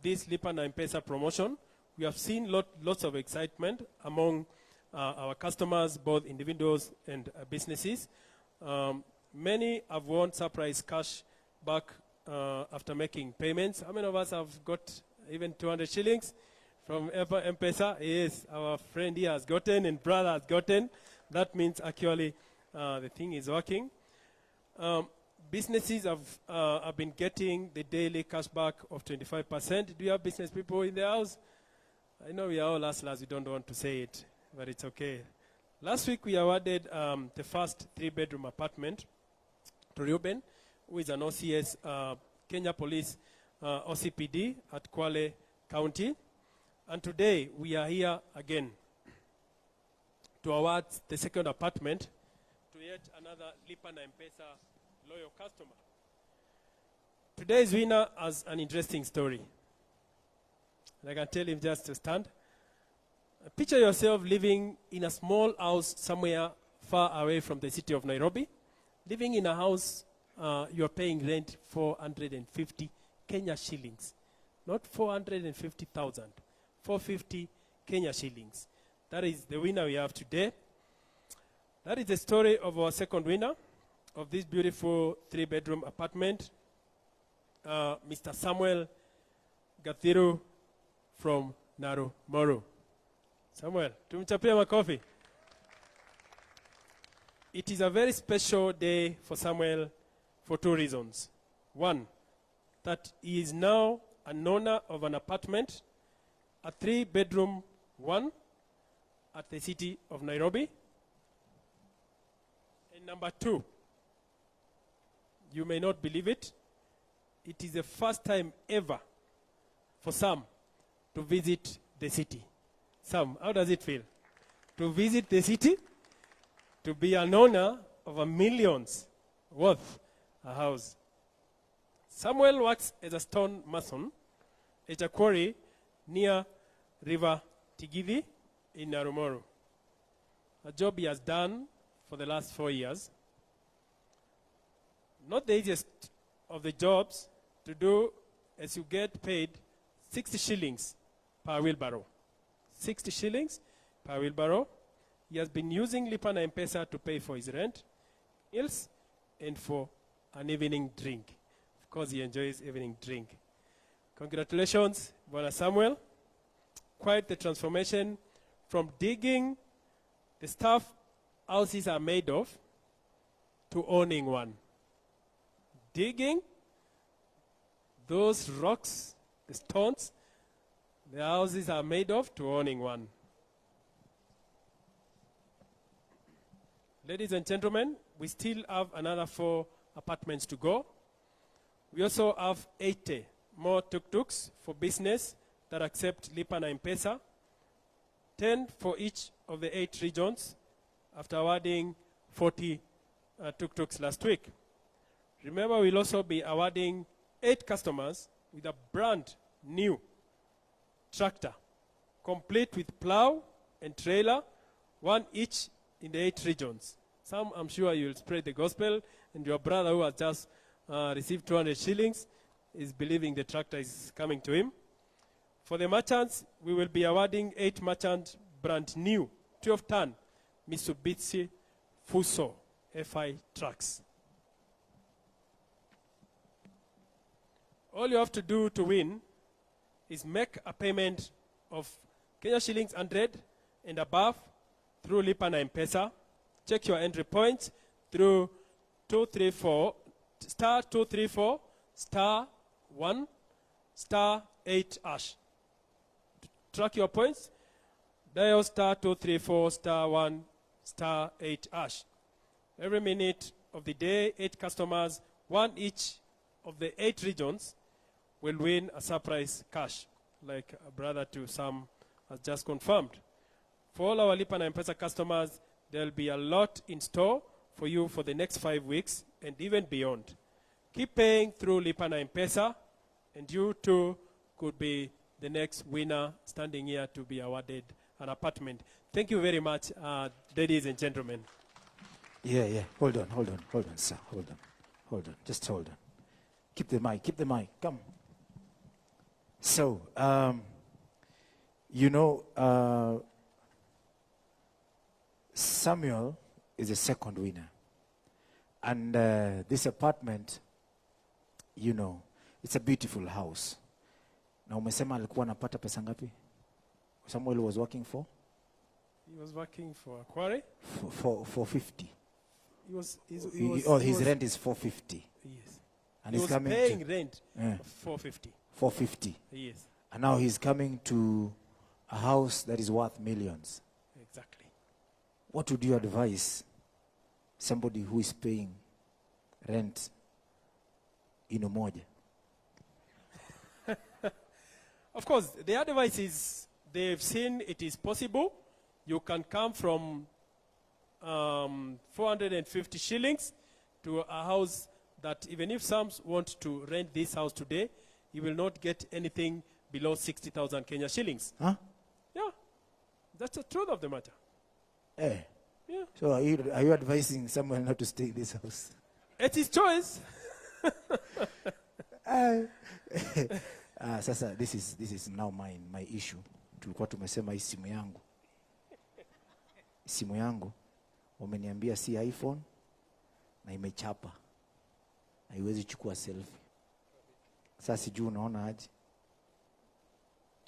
this Lipa na M-Pesa promotion, we have seen lots of excitement among our customers, both individuals and businesses. Many have won surprise cash back after making payments. How many of us have got even 200 shillings from M-Pesa? Yes, our friend here has gotten and brother has gotten. That means actually the thing is working. Businesses have been getting the daily cashback of 25%. Do you have business people in the house? I know we are all hustlers, we don't want to say it, but it's okay. Last week we awarded the first three-bedroom apartment to Ruben, who is an OCS, Kenya Police OCPD at Kwale County. And today we are here again to award the second apartment to yet another Lipa na M-Pesa loyal customer. Today's winner has an interesting story. And I can tell him just to stand. Picture yourself living in a small house somewhere far away from the city of Nairobi. Living in a house, you are paying rent 450 Kenya shillings. Not 450,000, 450 Kenya shillings. That is the winner we have today. That is the story of our second winner of of this beautiful 3-bedroom apartment, Mr. Samuel Gathiru from Naru Moru. Samuel, tumchapie makofi. It is a very special day for Samuel for two reasons. One, that he is now an owner of an apartment, a 3-bedroom one at the city of Nairobi. And number two, you may not believe it, it is the first time ever for Sam to visit the city. Sam, how does it feel? To visit the city, to be an owner of a millions worth a house. Samuel works as a stone mason at a quarry near River Tigithi in Naro Moru, a job he has done for the last 4 years. Not the easiest of the jobs to do, as you get paid 60 shillings per wheelbarrow. 60 shillings per wheelbarrow. He has been using Lipa na M-Pesa to pay for his rent, meals, and for an evening drink. Of course, he enjoys evening drink. Congratulations, Bwana Samuel. Quite the transformation from digging the stuff houses are made of to owning one. Digging those rocks, the stones, the houses are made of, to owning one. Ladies and gentlemen, we still have another four apartments to go. We also have 80 more tuk-tuks for business that accept Lipa na M-Pesa, 10 for each of the eight regions after awarding 40 tuk-tuks last week. Remember, we'll also be awarding eight customers with a brand new tractor, complete with plow and trailer, one each in the eight regions. Some, I'm sure you'll spread the gospel, and your brother who has just received 200 shillings is believing the tractor is coming to him. For the merchants, we will be awarding eight merchant brand new 12-ton Mitsubishi Fuso FI trucks. All you have to do to win is make a payment of Kenya shillings 100 and above through Lipa na M-Pesa. Check your entry point through 234 *234 *1 *8 hash. Track your points. Dial *234 *1 *8 hash. Every minute of the day, eight customers, one each of the eight regions, will win a surprise cash, like a brother to Sam has just confirmed. For all our Lipa na M-Pesa customers, there'll be a lot in store for you for the next 5 weeks and even beyond. Keep paying through Lipa na M-Pesa, and you too could be the next winner standing here to be awarded an apartment. Thank you very much, ladies and gentlemen. Yeah. Hold on, hold on, hold on, sir. Hold on. Hold on. Just hold on. Keep the mic, keep the mic. Come. So, Samuel is the second winner. And this apartment, it's a beautiful house. Na umesema alikuwa anapata pesa ngapi? Samuel was working for? He was working for a quarry. For 450. He was, he's, he was, Oh, he his was, rent is 450. Yes. And He he's was coming paying to rent of 450. 450. Yes, And now he's coming to a house that is worth millions. Exactly. What would you advise somebody who is paying rent in Umoja? Of course, the advice is they've seen it is possible. You can come from 450 shillings to a house that even if some want to rent this house today, you will not get anything below 60,000 Kenya shillings. Huh? Yeah, that's the truth of the matter. Eh. Yeah. So are you advising someone not to stay in this house? It's his choice. Ah, sasa this is now my issue. Tulikuwa tumesema hii simu yangu. Simu yangu wameniambia si iPhone, Na imechapa. Haiwezi chukua selfie. Sasa sijui unaona aje?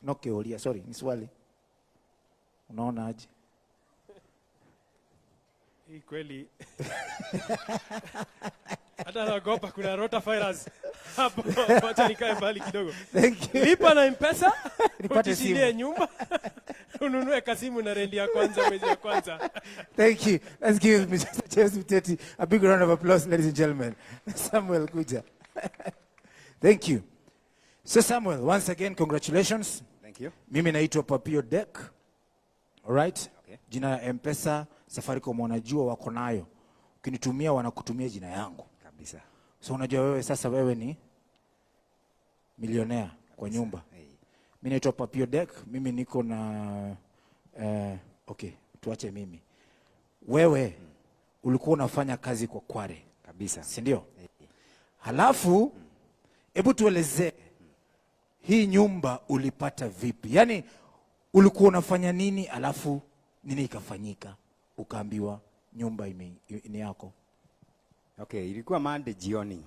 No keolia, sorry, ni swali. Unaona aje? Hii kweli hata naogopa kuna rotavirus hapo. Wacha nikae mbali kidogo. Thank you. Lipa na M-Pesa, Nipate ujishindia simu. Nyumba, ununue kasimu na rent ya kwanza mwezi ya kwanza. Thank you. Let's give Mr. James Muteti a big round of applause, ladies and gentlemen. Samuel Kuja. Thank you. So Samuel, once again, congratulations. Thank you. Mimi naitwa Papio Deck. All right? Okay. Jina ya M-Pesa, Safaricom wanajua wako nayo. Ukinitumia wanakutumia jina yangu. Kabisa. So unajua wewe sasa wewe ni milionea kwa nyumba. Hey. Mimi naitwa Papio Deck, mimi niko na okay, tuache mimi. Wewe ulikuwa unafanya kazi kwa Kware. Kabisa. Si ndio? Halafu hebu tuelezee hii nyumba ulipata vipi? Yaani ulikuwa unafanya nini alafu nini ikafanyika ukaambiwa nyumba ni yako? Okay, ilikuwa Monday jioni.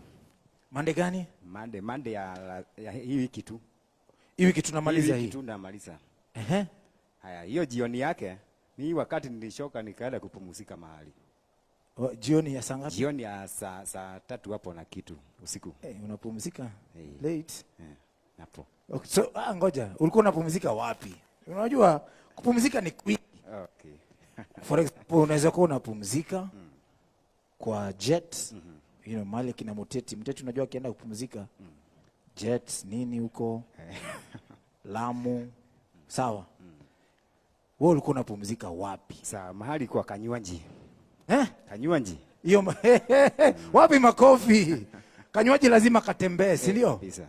Monday gani? Monday ya hii wiki tu. Hii wiki tunamaliza Hii hii. wiki tu namaliza. Ehe. Haya, hiyo jioni yake mi wakati nilishoka nikaenda kupumzika mahali. O, jioni ya saa ngapi? Jioni ya saa 3 hapo na kitu usiku. Hey, unapumzika Hey. late. Hapo. Okay, so ngoja, ulikuwa unapumzika wapi? Unajua kupumzika ni kwingi. Okay. For example, unaweza kuwa unapumzika kwa jet, mahali kina Muteti. Muteti unajua akienda kupumzika jet nini huko Lamu, sawa? Wewe ulikuwa unapumzika wapi? Sawa, mahali kwa Kanywanji. Eh? Kanywanji. Hiyo wapi makofi? Kanywaji lazima katembee, si ndio? Kabisa.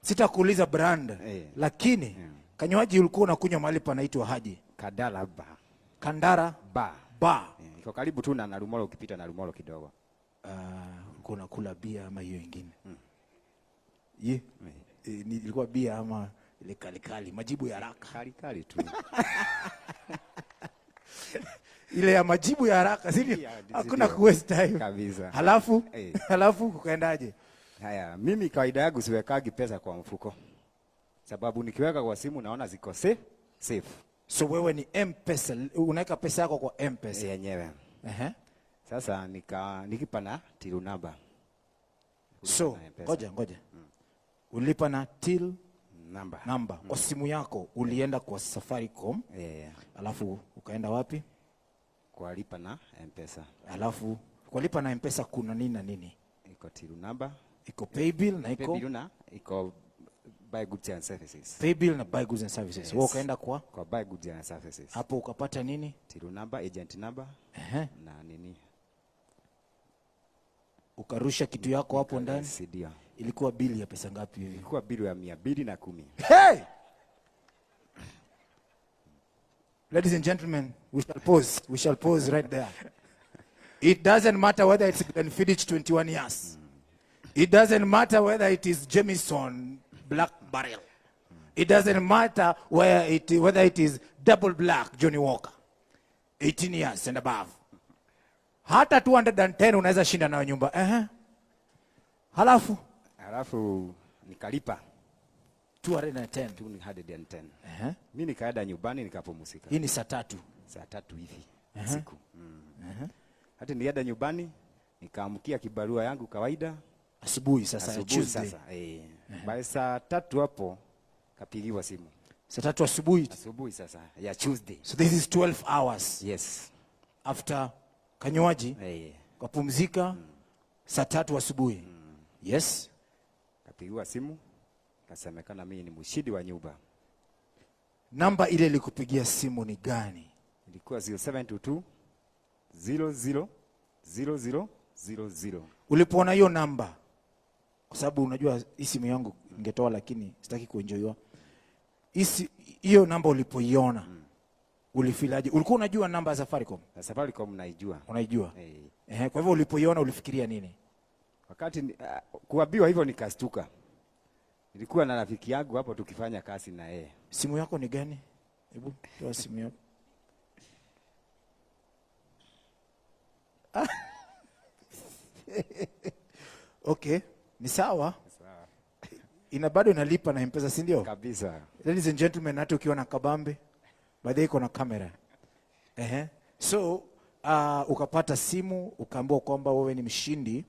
Sitakuuliza brand, lakini kanywaji ulikuwa unakunywa mahali panaitwa Haji. Kandara Bar. Kandara Bar. Bar. Iko karibu tu na Narumoro, ukipita Narumoro kidogo. Ulikuwa unakula bia ama hiyo ingine? Ye? Ilikuwa bia ama ile kalikali, majibu ya haraka. Kalikali tu. Ile ya majibu ya haraka, si ndio? Yeah, Hakuna ndio. ku waste time. Kabisa. Halafu, halafu kukaendaje? Haya, mimi kawaida yangu siwekagi pesa kwa mfuko. Sababu nikiweka kwa simu naona ziko safe. So wewe ni M-Pesa, unaweka pesa yako kwa M-Pesa yenyewe. Sasa nikipa na till number. So, Na M-Pesa. ngoja, ngoja. Ulipa na till number. Number. Kwa simu yako ulienda kwa Safaricom. Alafu ukaenda wapi? Kwa lipa na M-Pesa. Alafu kwa lipa na M-Pesa kuna nini na nini? Iko till number. Iko paybill na iko Paybill na iko buy goods and services. Paybill na buy goods and services. Yes. Wewe ukaenda kwa? Kwa buy goods and services. Hapo ukapata nini? Till number, agent number. Na nini? Ukarusha kitu yako hapo ndani? Yes, ndio. Ilikuwa bili ya pesa ngapi hivi? Ilikuwa bili ya 210. Hey! Ladies and gentlemen, we shall pause. We shall pause right there. It doesn't matter whether it's Glenfiddich 21 years. It doesn't matter whether it is Jameson Black Barrel. It doesn't matter whether it is Double Black Johnny Walker. 18 years and above. Hata 210 unaweza shinda nayo nyumba. Halafu? Halafu nikalipa. 210. 210. Mimi nikaenda nyumbani nikapumzika. Hii ni saa 3. Saa 3 hivi usiku. Hata nilienda nyumbani nikaamkia kibarua yangu kawaida. Asubuhi sasa, Asubuhi Tuesday. sasa. By saa 3 hapo kapigiwa simu. Saa 3 asubuhi. Asubuhi sasa ya Tuesday. So this is 12 hours. Yes. After kanywaji, kapumzika saa 3 asubuhi. Yes. Kapigiwa simu, kasemekana mimi ni mshindi wa nyumba. Namba ile ilikupigia simu ni gani? Ilikuwa 0722 00 00 00. Ulipoona hiyo namba, kwa sababu unajua hii simu yangu ningetoa lakini sitaki kuenjoywa. Hiyo namba ulipoiona, ulifilaje? Ulikuwa unajua namba ya Safaricom? Ya Safaricom naijua. Unaijua? Kwa hivyo ulipoiona ulifikiria nini? Wakati kuambiwa hivyo nikastuka. Nilikuwa na rafiki yangu hapo tukifanya kazi na yeye. Simu yako ni gani? Hebu toa simu yako. Okay, ni sawa. Ina bado inalipa na M-Pesa, si ndio? Kabisa. Ladies and gentlemen, hata ukiwa na kabambe, by the way iko na kamera. Ehe. So, ukapata simu ukaambiwa kwamba wewe ni mshindi,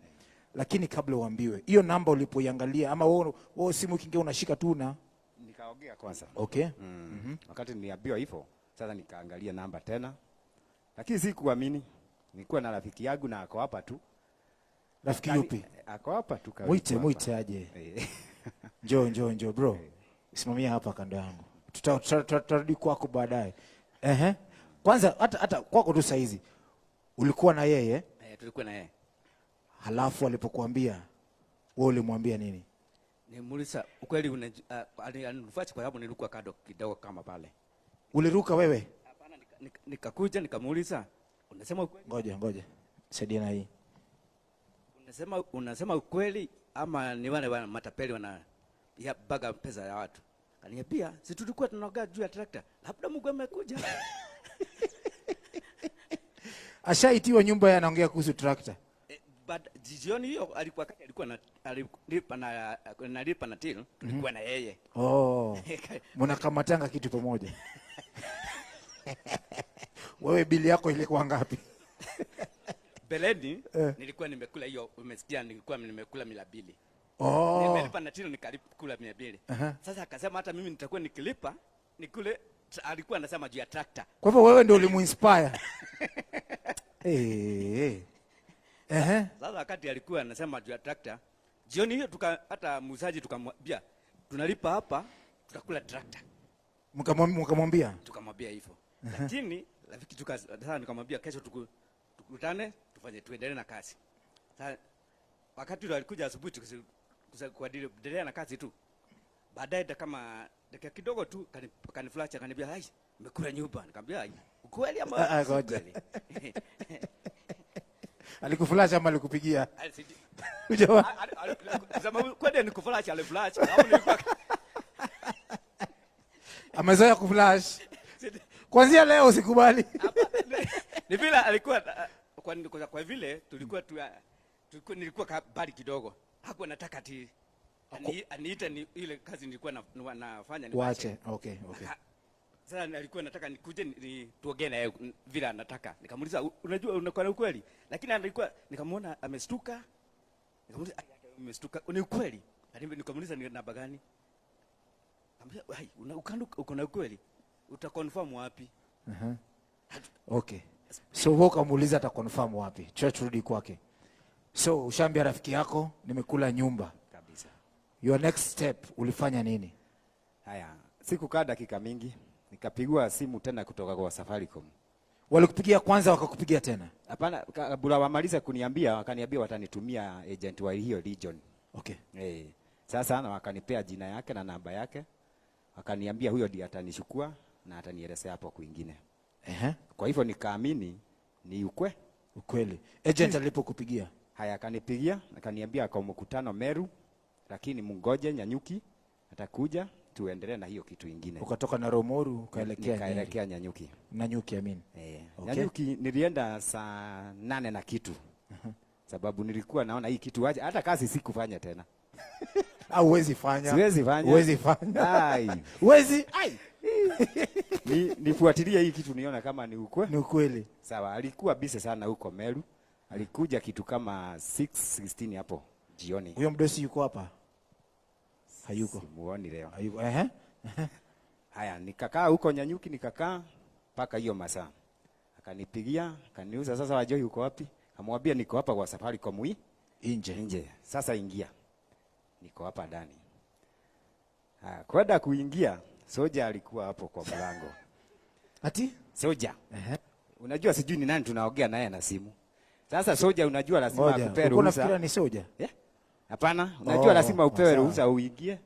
lakini kabla uambiwe hiyo namba ulipoiangalia ama wewe simu ikiingia unashika tu na Nikaongea kwanza. Okay. Wakati niliambiwa hivyo, sasa nikaangalia namba tena. Lakini sikuamini. Nilikuwa na rafiki yangu na ako hapa tu. Rafiki yupi? Ako hapa tu karibu Mwite, hapa. mwite aje. Njoo, njoo, njoo bro. Simamia hapa kando yangu. Tutarudi kwako baadaye. Ehe. Kwanza hata kwako tu saizi. Ulikuwa na yeye? Tulikuwa na yeye. Halafu alipokuambia wewe ulimwambia nini? Nimuuliza ukweli alinifuata kwa sababu nilikuwa kando kidogo kama pale. Uliruka wewe? Hapana, nikakuja nikamuuliza, unasema ukweli? Ngoja, ngoja. Saidia na hii. Unasema ukweli ama ni wale wa matapeli wana ya baga pesa ya watu? Kaniambia, si tulikuwa tunaongea juu ya trakta. Labda Mungu amekuja. Ashaitiwa nyumba ya anaongea kuhusu trakta. But jioni hiyo alikuwa kati alikuwa na alilipa na nalipa na till, tulikuwa na yeye. Oh. Mnakamatanga kitu pamoja. Wewe bili yako ilikuwa ngapi? Beleni, nilikuwa nimekula hiyo, umesikia, nilikuwa nimekula 200. Oh. Nimelipa na till nikakula 200. Sasa akasema hata mimi nitakuwa nikilipa nikule, alikuwa anasema juu ya tractor. Kwa hivyo wewe ndio ulimuinspire. Sasa wakati alikuwa anasema juu ya tractor, jioni hiyo hata muuzaji tukamwambia tunalipa hapa tutakula tractor. Mkamwambia? Tukamwambia hivyo. Lakini rafiki sasa nikamwambia kesho tukutane tufanye tuendelee na kazi. Sasa wakati yule alikuja asubuhi kuendelea na kazi tu. Baadaye kama dakika kidogo tu kaniflash akaniambia, "Hai, nimekula nyumba." Nikamwambia, "Hai, ukweli ama si Ngoja. ukweli?" Alikuflash ama alikupigia? Hujawa- Kusema kweli ni kuflash, aliflash. Au nilikuwa Amezoea kuflash. Sidi- Kuanzia leo usikubali. Hapa, ni vile alikuwa, kwa vile tulikuwa tu, tulikuwa, nilikuwa mbali kidogo. Hakuwa nataka ati aniite ni ile kazi nilikuwa nafanya ni Wache. wache. Okay, okay. Sasa alikuwa nataka nikuje tuongee na yeye vile anataka. Nikamuuliza, unajua unakuwa na ukweli? Lakini alikuwa nikamuona amestuka. Nikamuuliza, ai, umestuka? Ni ukweli? Lakini nikamuuliza ni namba gani? Nikamwambia, ai, uko na ukweli? Utaconfirm wapi? Okay. So wewe ukamuuliza ataconfirm wapi? Church turudi kwake. So ushaambia rafiki yako nimekula nyumba. Kabisa. Your next step ulifanya nini? Haya, sikukaa dakika mingi, nikapigwa simu tena kutoka kwa Safaricom. Walikupigia kwanza wakakupigia tena? Hapana, kabla wamaliza kuniambia, wakaniambia watanitumia agent wa hiyo region. Okay. Sasa na wakanipea jina yake na namba yake. Wakaniambia huyo ndiye atanichukua na atanielezea hapo kwingine. Kwa hivyo nikaamini ni ukweli. Agent alipokupigia? Haya, akanipigia, akaniambia kwa mkutano Meru, lakini mungoje Nanyuki atakuja tuendelee na hiyo kitu ingine. Ukatoka na Rumeru ukaelekea Nikaelekea Nyeri. Nanyuki. Nanyuki, I mean. Okay. Nanyuki nilienda saa 8 na kitu. Sababu nilikuwa naona hii kitu aje, hata kazi sikufanya tena. Au huwezi fanya. Siwezi fanya. Huwezi fanya. Ai. Huwezi. Ai. Nifuatilie hii kitu nione kama ni ukweli. Ni ukweli. Sawa, alikuwa busy sana huko Meru. Alikuja kitu kama 6:16 hapo jioni. Huyo mdosi yuko hapa? Hayuko. Simuoni leo. Hayuko. Ehe. Haya, nikakaa huko Nanyuki, nikakaa mpaka hiyo masaa. Akanipigia, akaniuliza sasa Wajoi uko wapi? Akamwambia niko hapa kwa Safaricom hii. Nje. Nje. Sasa ingia. Niko hapa ndani. Haya, kwenda kuingia, soja alikuwa hapo kwa mlango. Ati? Soja. Ehe. Unajua sijui ni nani tunaongea naye na simu. Sasa soja unajua lazima Ngoja, akupe ulikuwa ruhusa. unafikiria ni soja? Yeah. Hapana, unajua Oh, lazima upewe sawa. ruhusa uingie.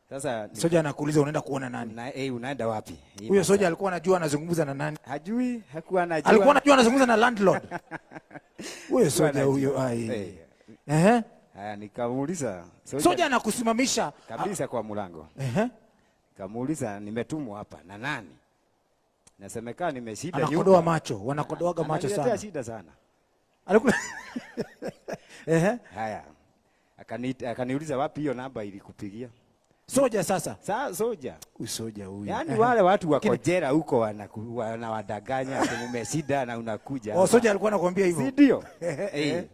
Sasa ni soja anakuuliza unaenda kuona nani? Na, unaenda wapi? Hii Huyo soja masaa. alikuwa anajua anazungumza na nani? Hajui, hakuwa anajua. Alikuwa anajua anazungumza na landlord. Huyo Hakuwa soja anajua. huyo, ai. Ehe. Haya, nikamuuliza soja, Soja anakusimamisha kabisa kwa mlango. Ehe. Nikamuuliza nimetumwa hapa na nani? Nasemekana nimeshinda Anakodoa nyumba. macho, wanakodoaga macho Ananiletea sana. shida sana. Alikula. Ehe. Haya. Akaniuliza wapi hiyo namba ilikupigia. Soja sasa. Soja. Usoja huyu. Yaani wale watu wako jela huko wanawadanganya ati mumeshinda na unakuja. Oh, soja alikuwa anakuambia hivyo. Si ndio? Eh.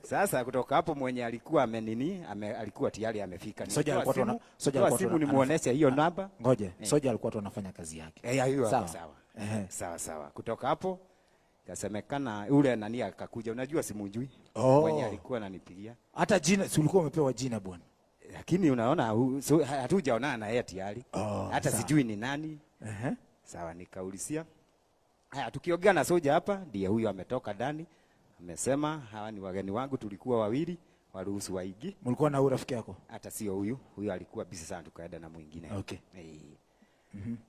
Sasa kutoka hapo mwenye alikuwa amenini, alikuwa tayari amefika. Soja alikuwa tu soja alikuwa alikuwa simu nimuoneshe hiyo namba. Ngoje, soja alikuwa tu anafanya kazi yake. Eh, hiyo Sawa. sawa. Sawa sawa. Kutoka hapo kasemekana ule nani akakuja, unajua simujui. Oh. Mwenye alikuwa ananipigia. Hata jina si ulikuwa umepewa jina bwana. Lakini unaona so, hatujaonana na yeye tayari. Oh, hata sawa. Sijui ni nani. Sawa, nikaulizia. Haya, tukiongea na soja hapa, ndiye huyo ametoka ndani. Amesema hawa ni wageni wangu, tulikuwa wawili, waruhusu waingie. Mlikuwa na huyu rafiki yako? Hata sio huyu, huyu alikuwa busy sana, tukaenda na mwingine. Okay.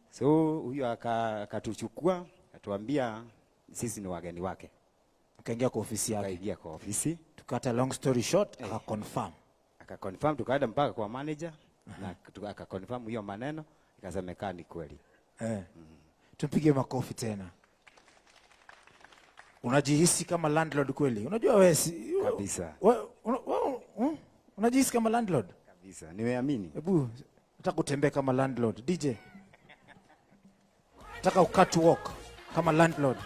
So huyu akatuchukua, akatuambia sisi ni wageni wake. Akaingia kwa ofisi yake. Akaingia kwa ofisi. Tukata long story short, akaconfirm. Akaconfirm, tukaenda mpaka kwa manager na akaconfirm hiyo maneno, ikasemekana ni kweli. Tupige makofi tena. Unajihisi kama landlord kweli? Unajua wewe si kabisa. Wewe unajihisi kama landlord? Kabisa, nimeamini. Hebu nataka utembee kama landlord. DJ. Nataka ukat walk kama landlord.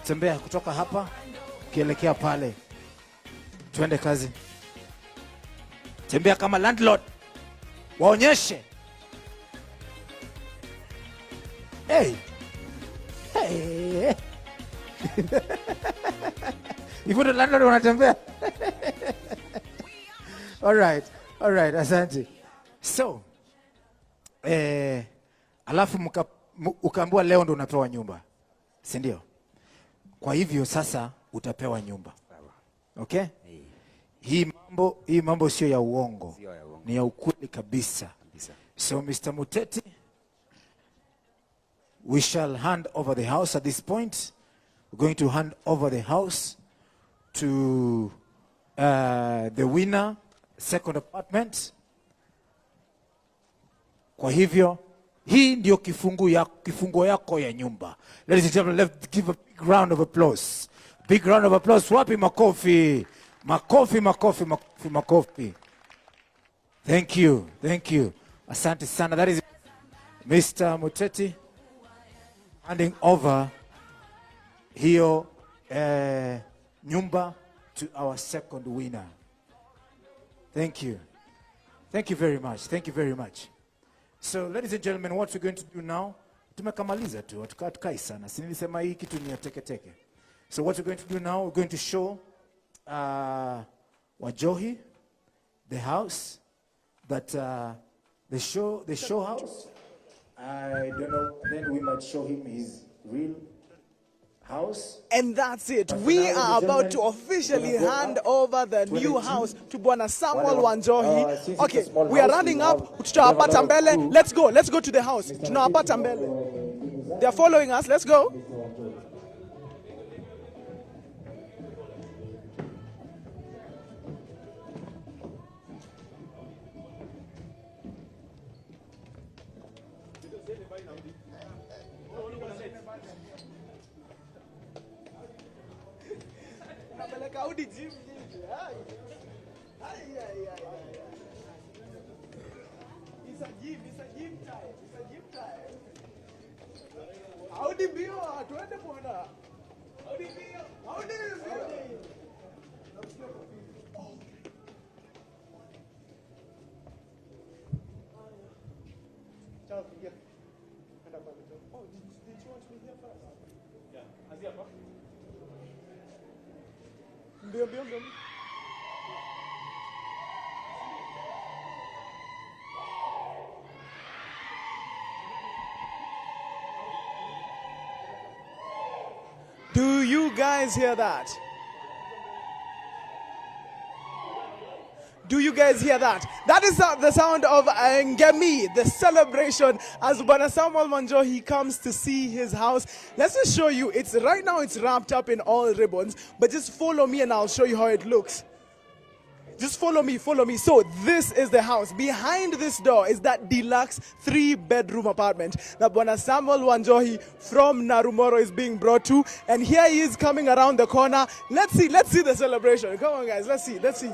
Tembea kutoka hapa ukielekea pale. Twende kazi. Tembea kama landlord. Waonyeshe. Hey. Hey. Hivyo ndo landlord wanatembea. All right. All right, asante. So, alafu ukaambiwa leo ndo unapewa nyumba. Si ndio? Kwa hivyo sasa utapewa nyumba. Okay? Hii mambo sio ya uongo. Sio ya uongo. Ni ya ukweli kabisa. Kabisa. So Mr. Muteti, we shall hand over the house at this point. We're going to hand over the house to the winner, second apartment. Kwa hivyo hii ndio kifunguo yako ya nyumba. Ladies and gentlemen, let's give a big round of applause. Big round of applause. Wapi makofi? Makofi, makofi, makofi, makofi. Thank you. Thank you. Asante sana. That is Mr. Muteti handing over hiyo nyumba to our second winner. Thank you. Thank you very much. Thank you very much. So, ladies and gentlemen, what we're going to do now, tumekamaliza tu, hatukai sana. Si nilisema hii kitu ni ya teke teke. So what we're going to do now, we're going to show Wanjohi the house that the show house. I don't know, then we might show him his real house. And that's it. But for We now, ladies are and about to gentlemen, officially we're going to go hand up over the to new the house team. to Bwana Samuel Wale wa- Wanjohi. since it's a Okay, small we are house, we running have up. Tutawapata a lot of mbele. crew. Let's go. Let's go to the house. Mr. Tunawapata Muteti, mbele. They are following us. Let's go. Napeleka Audi gym, gym. Ai. Ai, ai, ai, ai. It's a gym, it's a gym time, it's a gym time. Audi mbio, tuende bwana. Audi mbio, Audi mbio. Ciao, ingia. Enda pale. Oh, did you want me here first? Yeah, azia hapa. Mbio, mbio, mbio. Do you guys hear that? Do you guys hear that? That is the sound of Ngemi, the celebration as Bwana Samuel Wanjohi comes to see his house. Let's just show you. It's right now it's wrapped up in all ribbons, but just follow me and I'll show you how it looks. Just follow me, follow me. So this is the house. Behind this door is that deluxe 3-bedroom apartment that Bwana Samuel Wanjohi from Naromoru is being brought to. And here he is coming around the corner. Let's see the celebration. Come on, guys, let's see, let's see.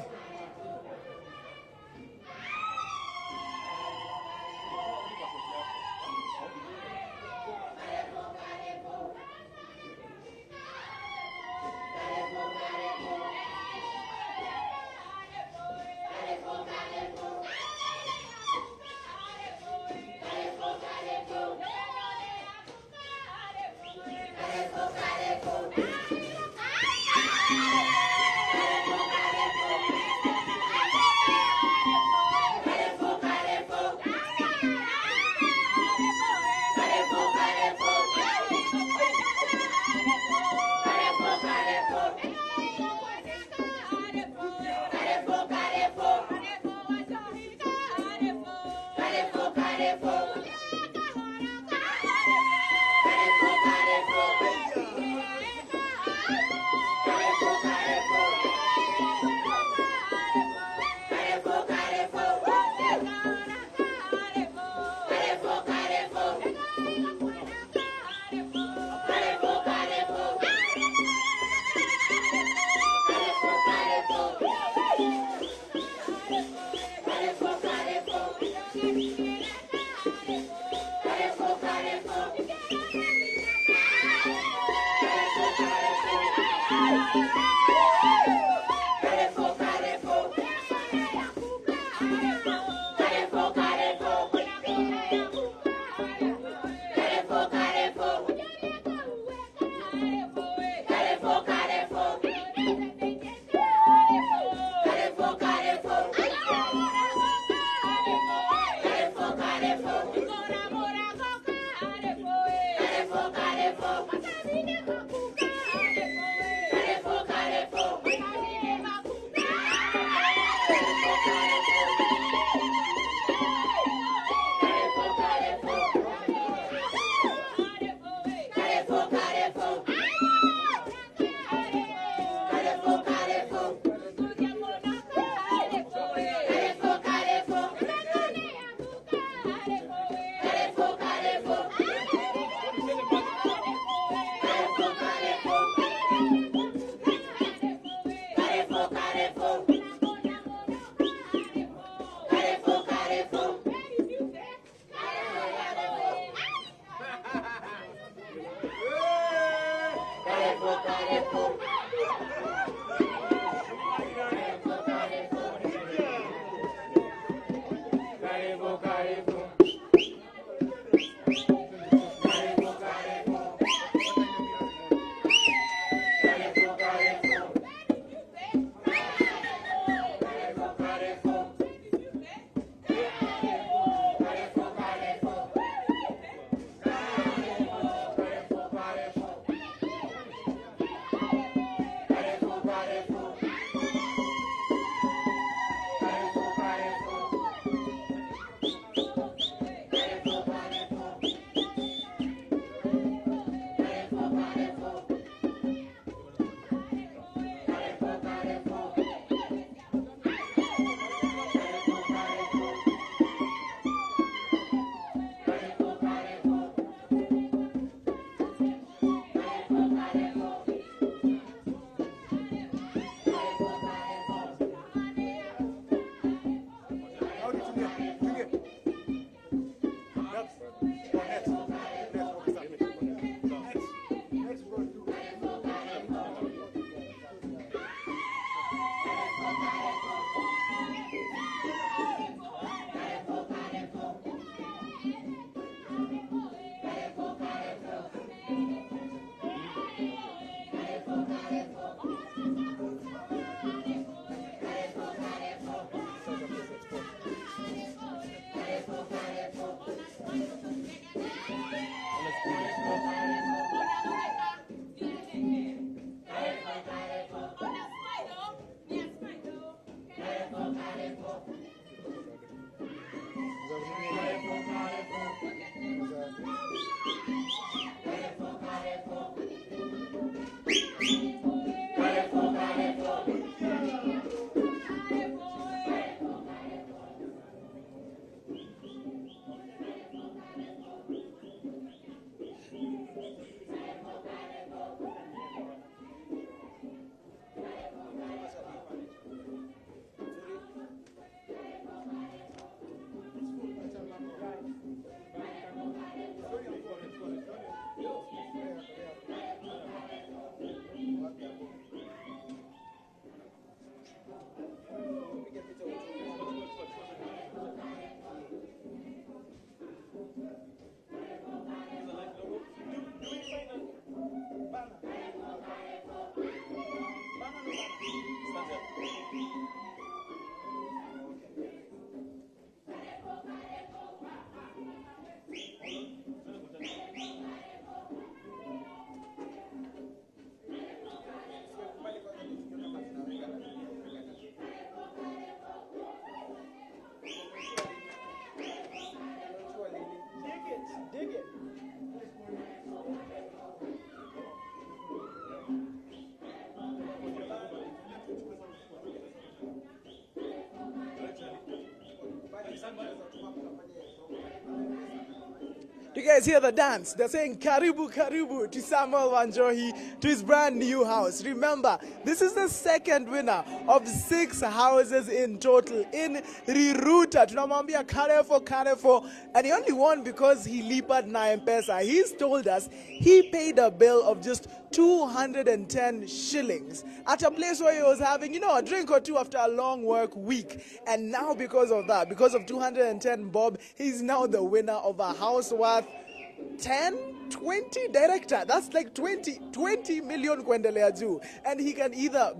Guys hear the dance? They're saying karibu karibu to Samuel Wanjohi, to his brand new house. Remember, this is the second winner of 6 houses in total in Riruta. Tunamwambia karefo karefo, and he only won because he lipa na M-Pesa. He's told us he paid a bill of just 210 shillings at a place where he was having, a drink or two after a long work week. And now because of that, because of 210 bob, he's now the winner of a house worth 10, 20, director. That's like 20 million kuendelea juu. And he can either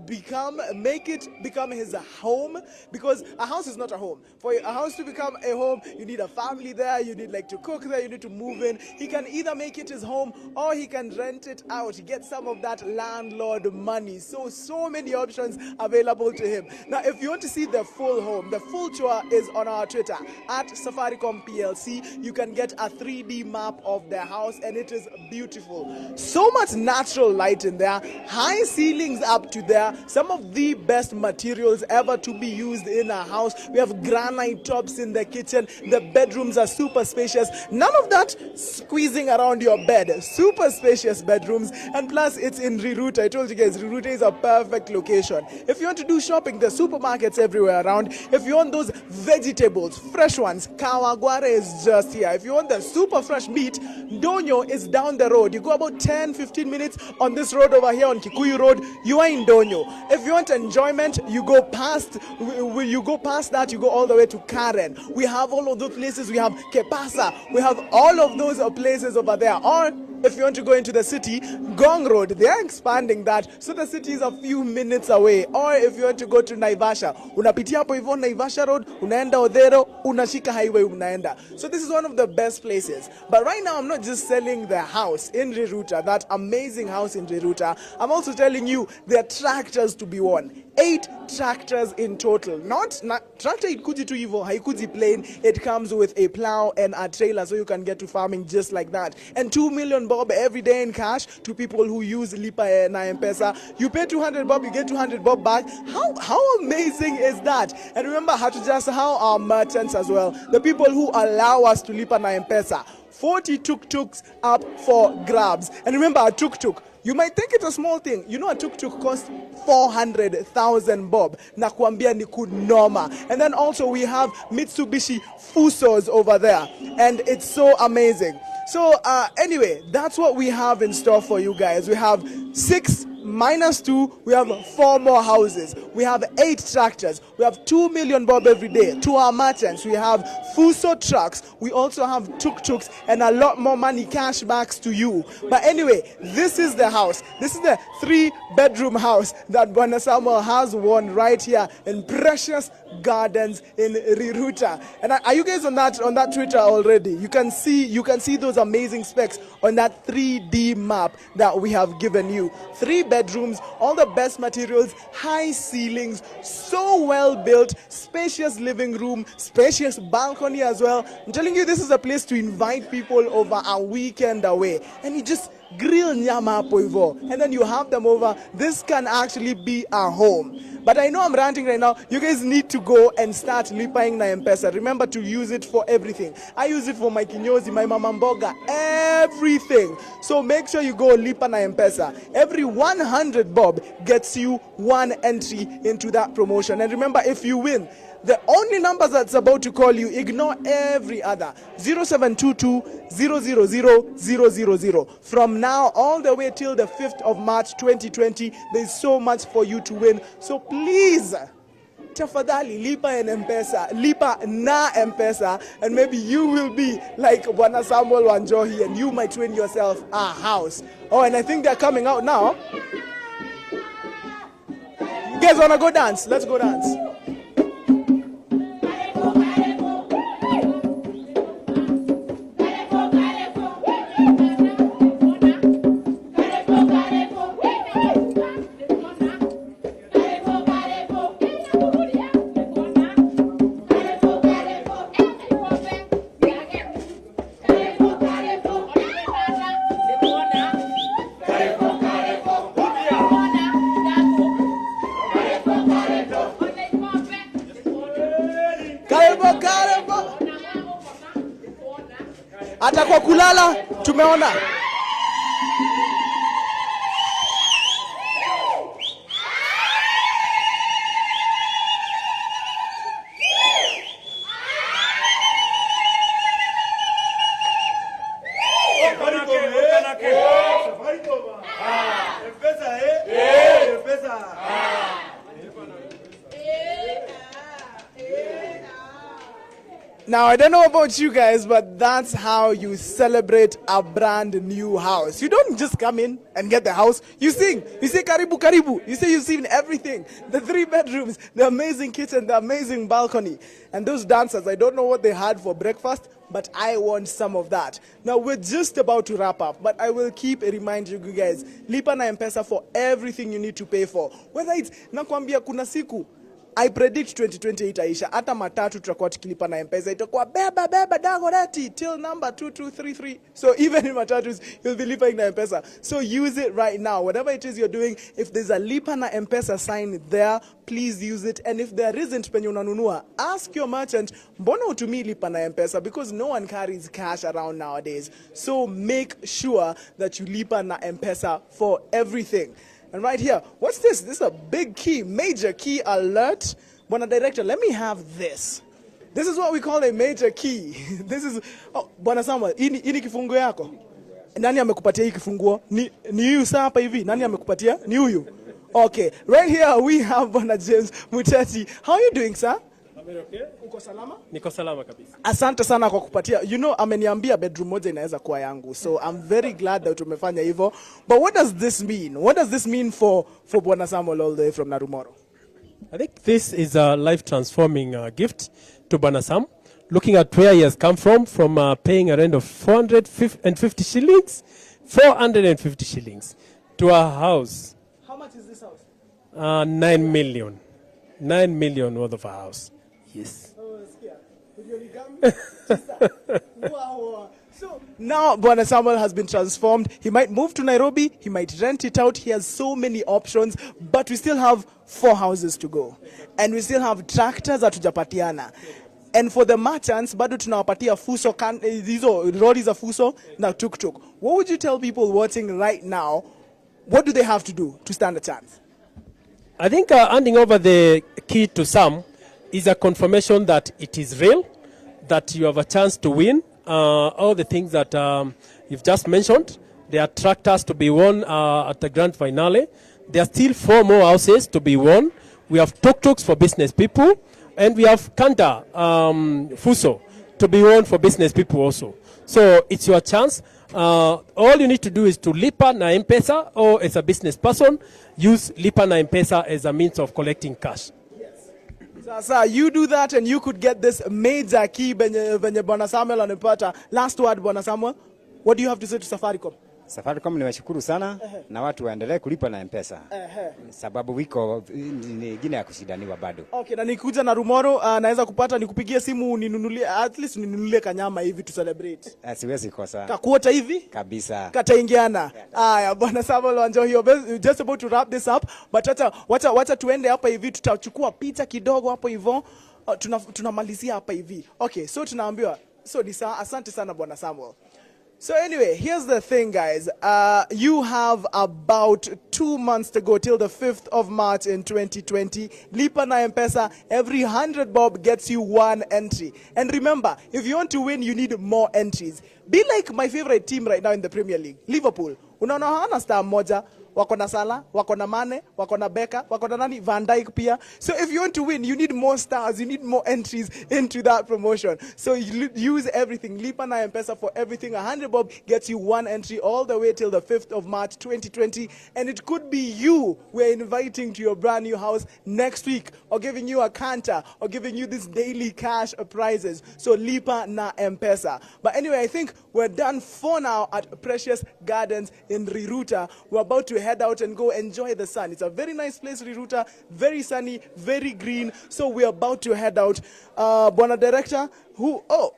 make it become his home, because a house is not a home. For a house to become a home, you need a family there, you need to cook there, you need to move in. He can either make it his home or he can rent it out, get some of that landlord money. So many options available to him. Now, if you want to see the full home, the full tour is on our Twitter, at Safaricom PLC. You can get a 3D map of the house, and it is beautiful. So much natural light in there, high ceilings up to there, some of the best materials ever to be used in a house. We have granite tops in the kitchen. The bedrooms are super spacious. None of that squeezing around your bed. Super spacious bedrooms, and plus it's in Riruta. I told you guys, Riruta is a perfect location. If you want to do shopping, there's supermarkets everywhere around. If you want those vegetables, fresh ones, Kawangware is just here. If you want the super fresh meat, Donyo is down the road. You go about 10-15 minutes on this road over here on Kikuyu Road, you are in Donyo. If you want enjoyment, you go past that, you go all the way to Karen. We have all of those places. We have Kepasa. We have all of those places over there. Or if you want to go into the city, Gong Road, they are expanding that, so the city is a few minutes away. Or if you want to go to Naivasha, unapitia hapo hivyo Naivasha Road, unaenda Odero, unashika highway, unaenda. So this is one of the best places. But right now, I'm not just selling the house in Riruta, that amazing house in Riruta. I'm also telling you there are tractors to be won. 8 tractors in total. Not tractor ikuji tu hivo, haikuji plain. It comes with a plow and a trailer, so you can get to farming just like that. And 2 million bob every day in cash to people who use Lipa na M-Pesa. You pay 200 bob, you get 200 bob back. How amazing is that? And remember how to just how our merchants as well, the people who allow us to Lipa na M-Pesa, 40 tuk-tuks up for grabs. And remember, a tuk-tuk, you might think it's a small thing. You know, a tuk-tuk costs 400,000 bob. Nakuambia ni kunoma. And then also we have Mitsubishi Fusos over there. And it's so amazing. So anyway, that's what we have in store for you guys. We have 6 minus 2, we have 4 more houses. We have 8 tractors. We have 2 million bob every day to our merchants. We have Fuso trucks. We also have tuk-tuks and a lot more money, cash backs to you. But anyway, this is the house. This is the 3-bedroom house that Bwana Samuel has won right here in Precious Gardens in Riruta. And are you guys on that Twitter already? You can see those amazing specs on that 3D map that we have given you. 3 bedrooms, all the best materials, high ceilings, so well built, spacious living room, spacious balcony as well. I'm telling you, this is a place to invite people over a weekend away, and you just grill nyama hapo hivo, and then you have them over. This can actually be a home. But I know I'm ranting right now. You guys need to go and start lipaing na M-Pesa. Remember to use it for everything. I use it for my kinyozi, my mama mboga, everything. So make sure you go lipa na M-Pesa. Every 100 bob gets you 1 entry into that promotion. And remember, if you win, the only number that's about to call you, ignore every other. 0722 000 000. From now all the way till the 5th of March 2020, there's so much for you to win. So please, tafadhali, lipa and M-Pesa, lipa na M-Pesa, and maybe you will be like Bwana Samuel Wanjohi and you might win yourself a house. Oh, and I think they're coming out now. You guys wanna go dance? Let's go dance. Hata kwa kulala tumeona. Now, I don't know about you guys, but that's how you celebrate a brand new house. You don't just come in and get the house. You sing. You say karibu karibu. You say you've seen everything. The three bedrooms, the amazing kitchen, the amazing balcony. And those dancers, I don't know what they had for breakfast, but I want some of that. Now, we're just about to wrap up, but I will keep reminding you guys, lipa na M-Pesa for everything you need to pay for. Whether it's, nakwambia kuna siku, I predict 2020 itaisha. Hata matatu tutakuwa tukilipa na M-Pesa, itakuwa beba beba Dagoretti till number 2233. So even in matatus you'll be lipa na M-Pesa. So use it right now. Whatever it is you're doing, if there's a lipa na M-Pesa sign there, please use it. And if there isn't penye unanunua, ask your merchant, mbona utumii lipa na M-Pesa? Because no one carries cash around nowadays. So make sure that you lipa na M-Pesa for everything. And right here, what's this? This is a big key, major key alert. Bwana Director, let me have this. This is what we call a major key. This is, oh, Bwana Samuel, hii ni kifunguo yako? Nani amekupatia hii kifunguo? Ni huyu saa hapa hivi? Nani amekupatia? Ni huyu? Okay, right here we have Bwana James Muteti. How are you doing, sir? Okay. Uko salama? Niko salama kabisa. Asante sana kwa kupatia. Ameniambia bedroom moja inaweza kuwa yangu. So I'm very glad that umefanya hivyo. But what does this mean? What does this mean for Bwana Samuel all the way from Narumoro? I think this is a life transforming gift to Bwana Sam. Looking at where he has come from paying a rent of 450 shillings, 450 shillings to a house, How much is this house? 9 million. 9 million worth of a house. Yes. Oh, sikia. Milioni ngapi? Tisa. Wow. So now Bwana Samuel has been transformed. He might move to Nairobi, he might rent it out. He has so many options, but we still have four houses to go. And we still have tractors hatujapatiana. And for the merchants, bado tunawapatia fuso kan, hizo lori za fuso na tuktuk. What would you tell people watching right now? What do they have to do to stand a chance? I think handing over the key to Sam is a confirmation that it is real, that you have a chance to win. All the things that you've just mentioned, there are tractors to be won at the grand finale. There are still four more houses to be won. We have tuk-tuks for business people, and we have Canter Fuso to be won for business people also. So it's your chance. All you need to do is to lipa na M-Pesa, or as a business person, use lipa na M-Pesa as a means of collecting cash. Sasa you do that and you could get this major key benye Bwana Samuel amepata. Last word, Bwana Samuel. What do you have to say to Safaricom? Safaricom nimeshukuru sana na watu waendelee kulipa na M-Pesa sababu wiko ni ingine ya kushindaniwa bado. Okay, na nikuja Narumoro naweza kupata nikupigie simu ninunulie, at least ninunulie kanyama hivi to celebrate. Siwezi kosa. Kakuota hivi? Kabisa. Kataingiana. Aya, Bwana Samuel Wanjohi, we're just about to wrap this up, but wacha tuende hapa hivi, tutachukua picha kidogo hapo hivyo. Tunamalizia hapa hivi. Okay, so tunaambiwa so ni sawa. Asante sana Bwana Samuel. So anyway, here's the thing, guys. You have about 2 months to go till the 5th of March in 2020. Lipa na M-Pesa, every 100 bob gets you one entry. And remember, if you want to win, you need more entries. Be like my favorite team right now in the Premier League, Liverpool. Unaona hawana star moja, wako na Salah, wako na Mane, wako na Beka, wako na nani, Van Dijk pia. So if you want to win, you need more stars, you need more entries into that promotion. So you use everything. Lipa na M-Pesa for everything. 100 bob gets you one entry all the way till the 5th of March 2020. And it could be you we're inviting to your brand new house next week, or giving you a canter, or giving you this daily cash prizes. So Lipa na M-Pesa. But anyway, I think we're done for now at Precious Gardens in Riruta. We're about to head out and go enjoy the sun. It's a very nice place, Riruta, very sunny, very green. So we're about to head out. Bwana Director, who, oh,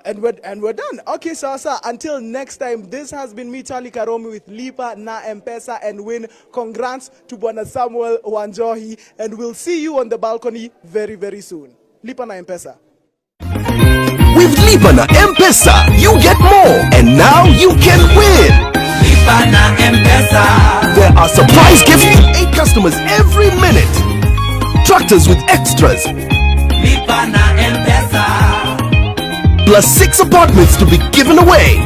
and we're done. Okay, sasa, until next time, this has been me, Charlie Karomi, with Lipa na M-Pesa and win. Congrats to Bwana Samuel Wanjohi, and we'll see you on the balcony very, very soon. Lipa na M-Pesa. We've Lipa na M-Pesa, you get more, and now you can win. Lipa na M-Pesa. There are surprise gifts to 8 customers every minute. Tractors with extras. Lipa na M-Pesa. Plus 6 apartments to be given away.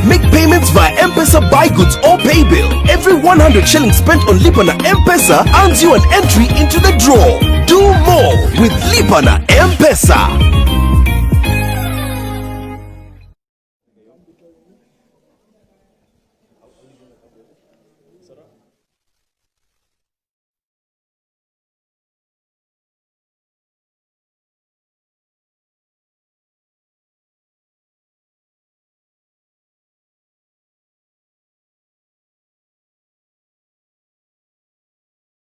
Make payments via M-Pesa Buy Goods or Pay Bill. Every 100 shillings spent on Lipa na M-Pesa earns you an entry into the draw. Do more with Lipa na M-Pesa.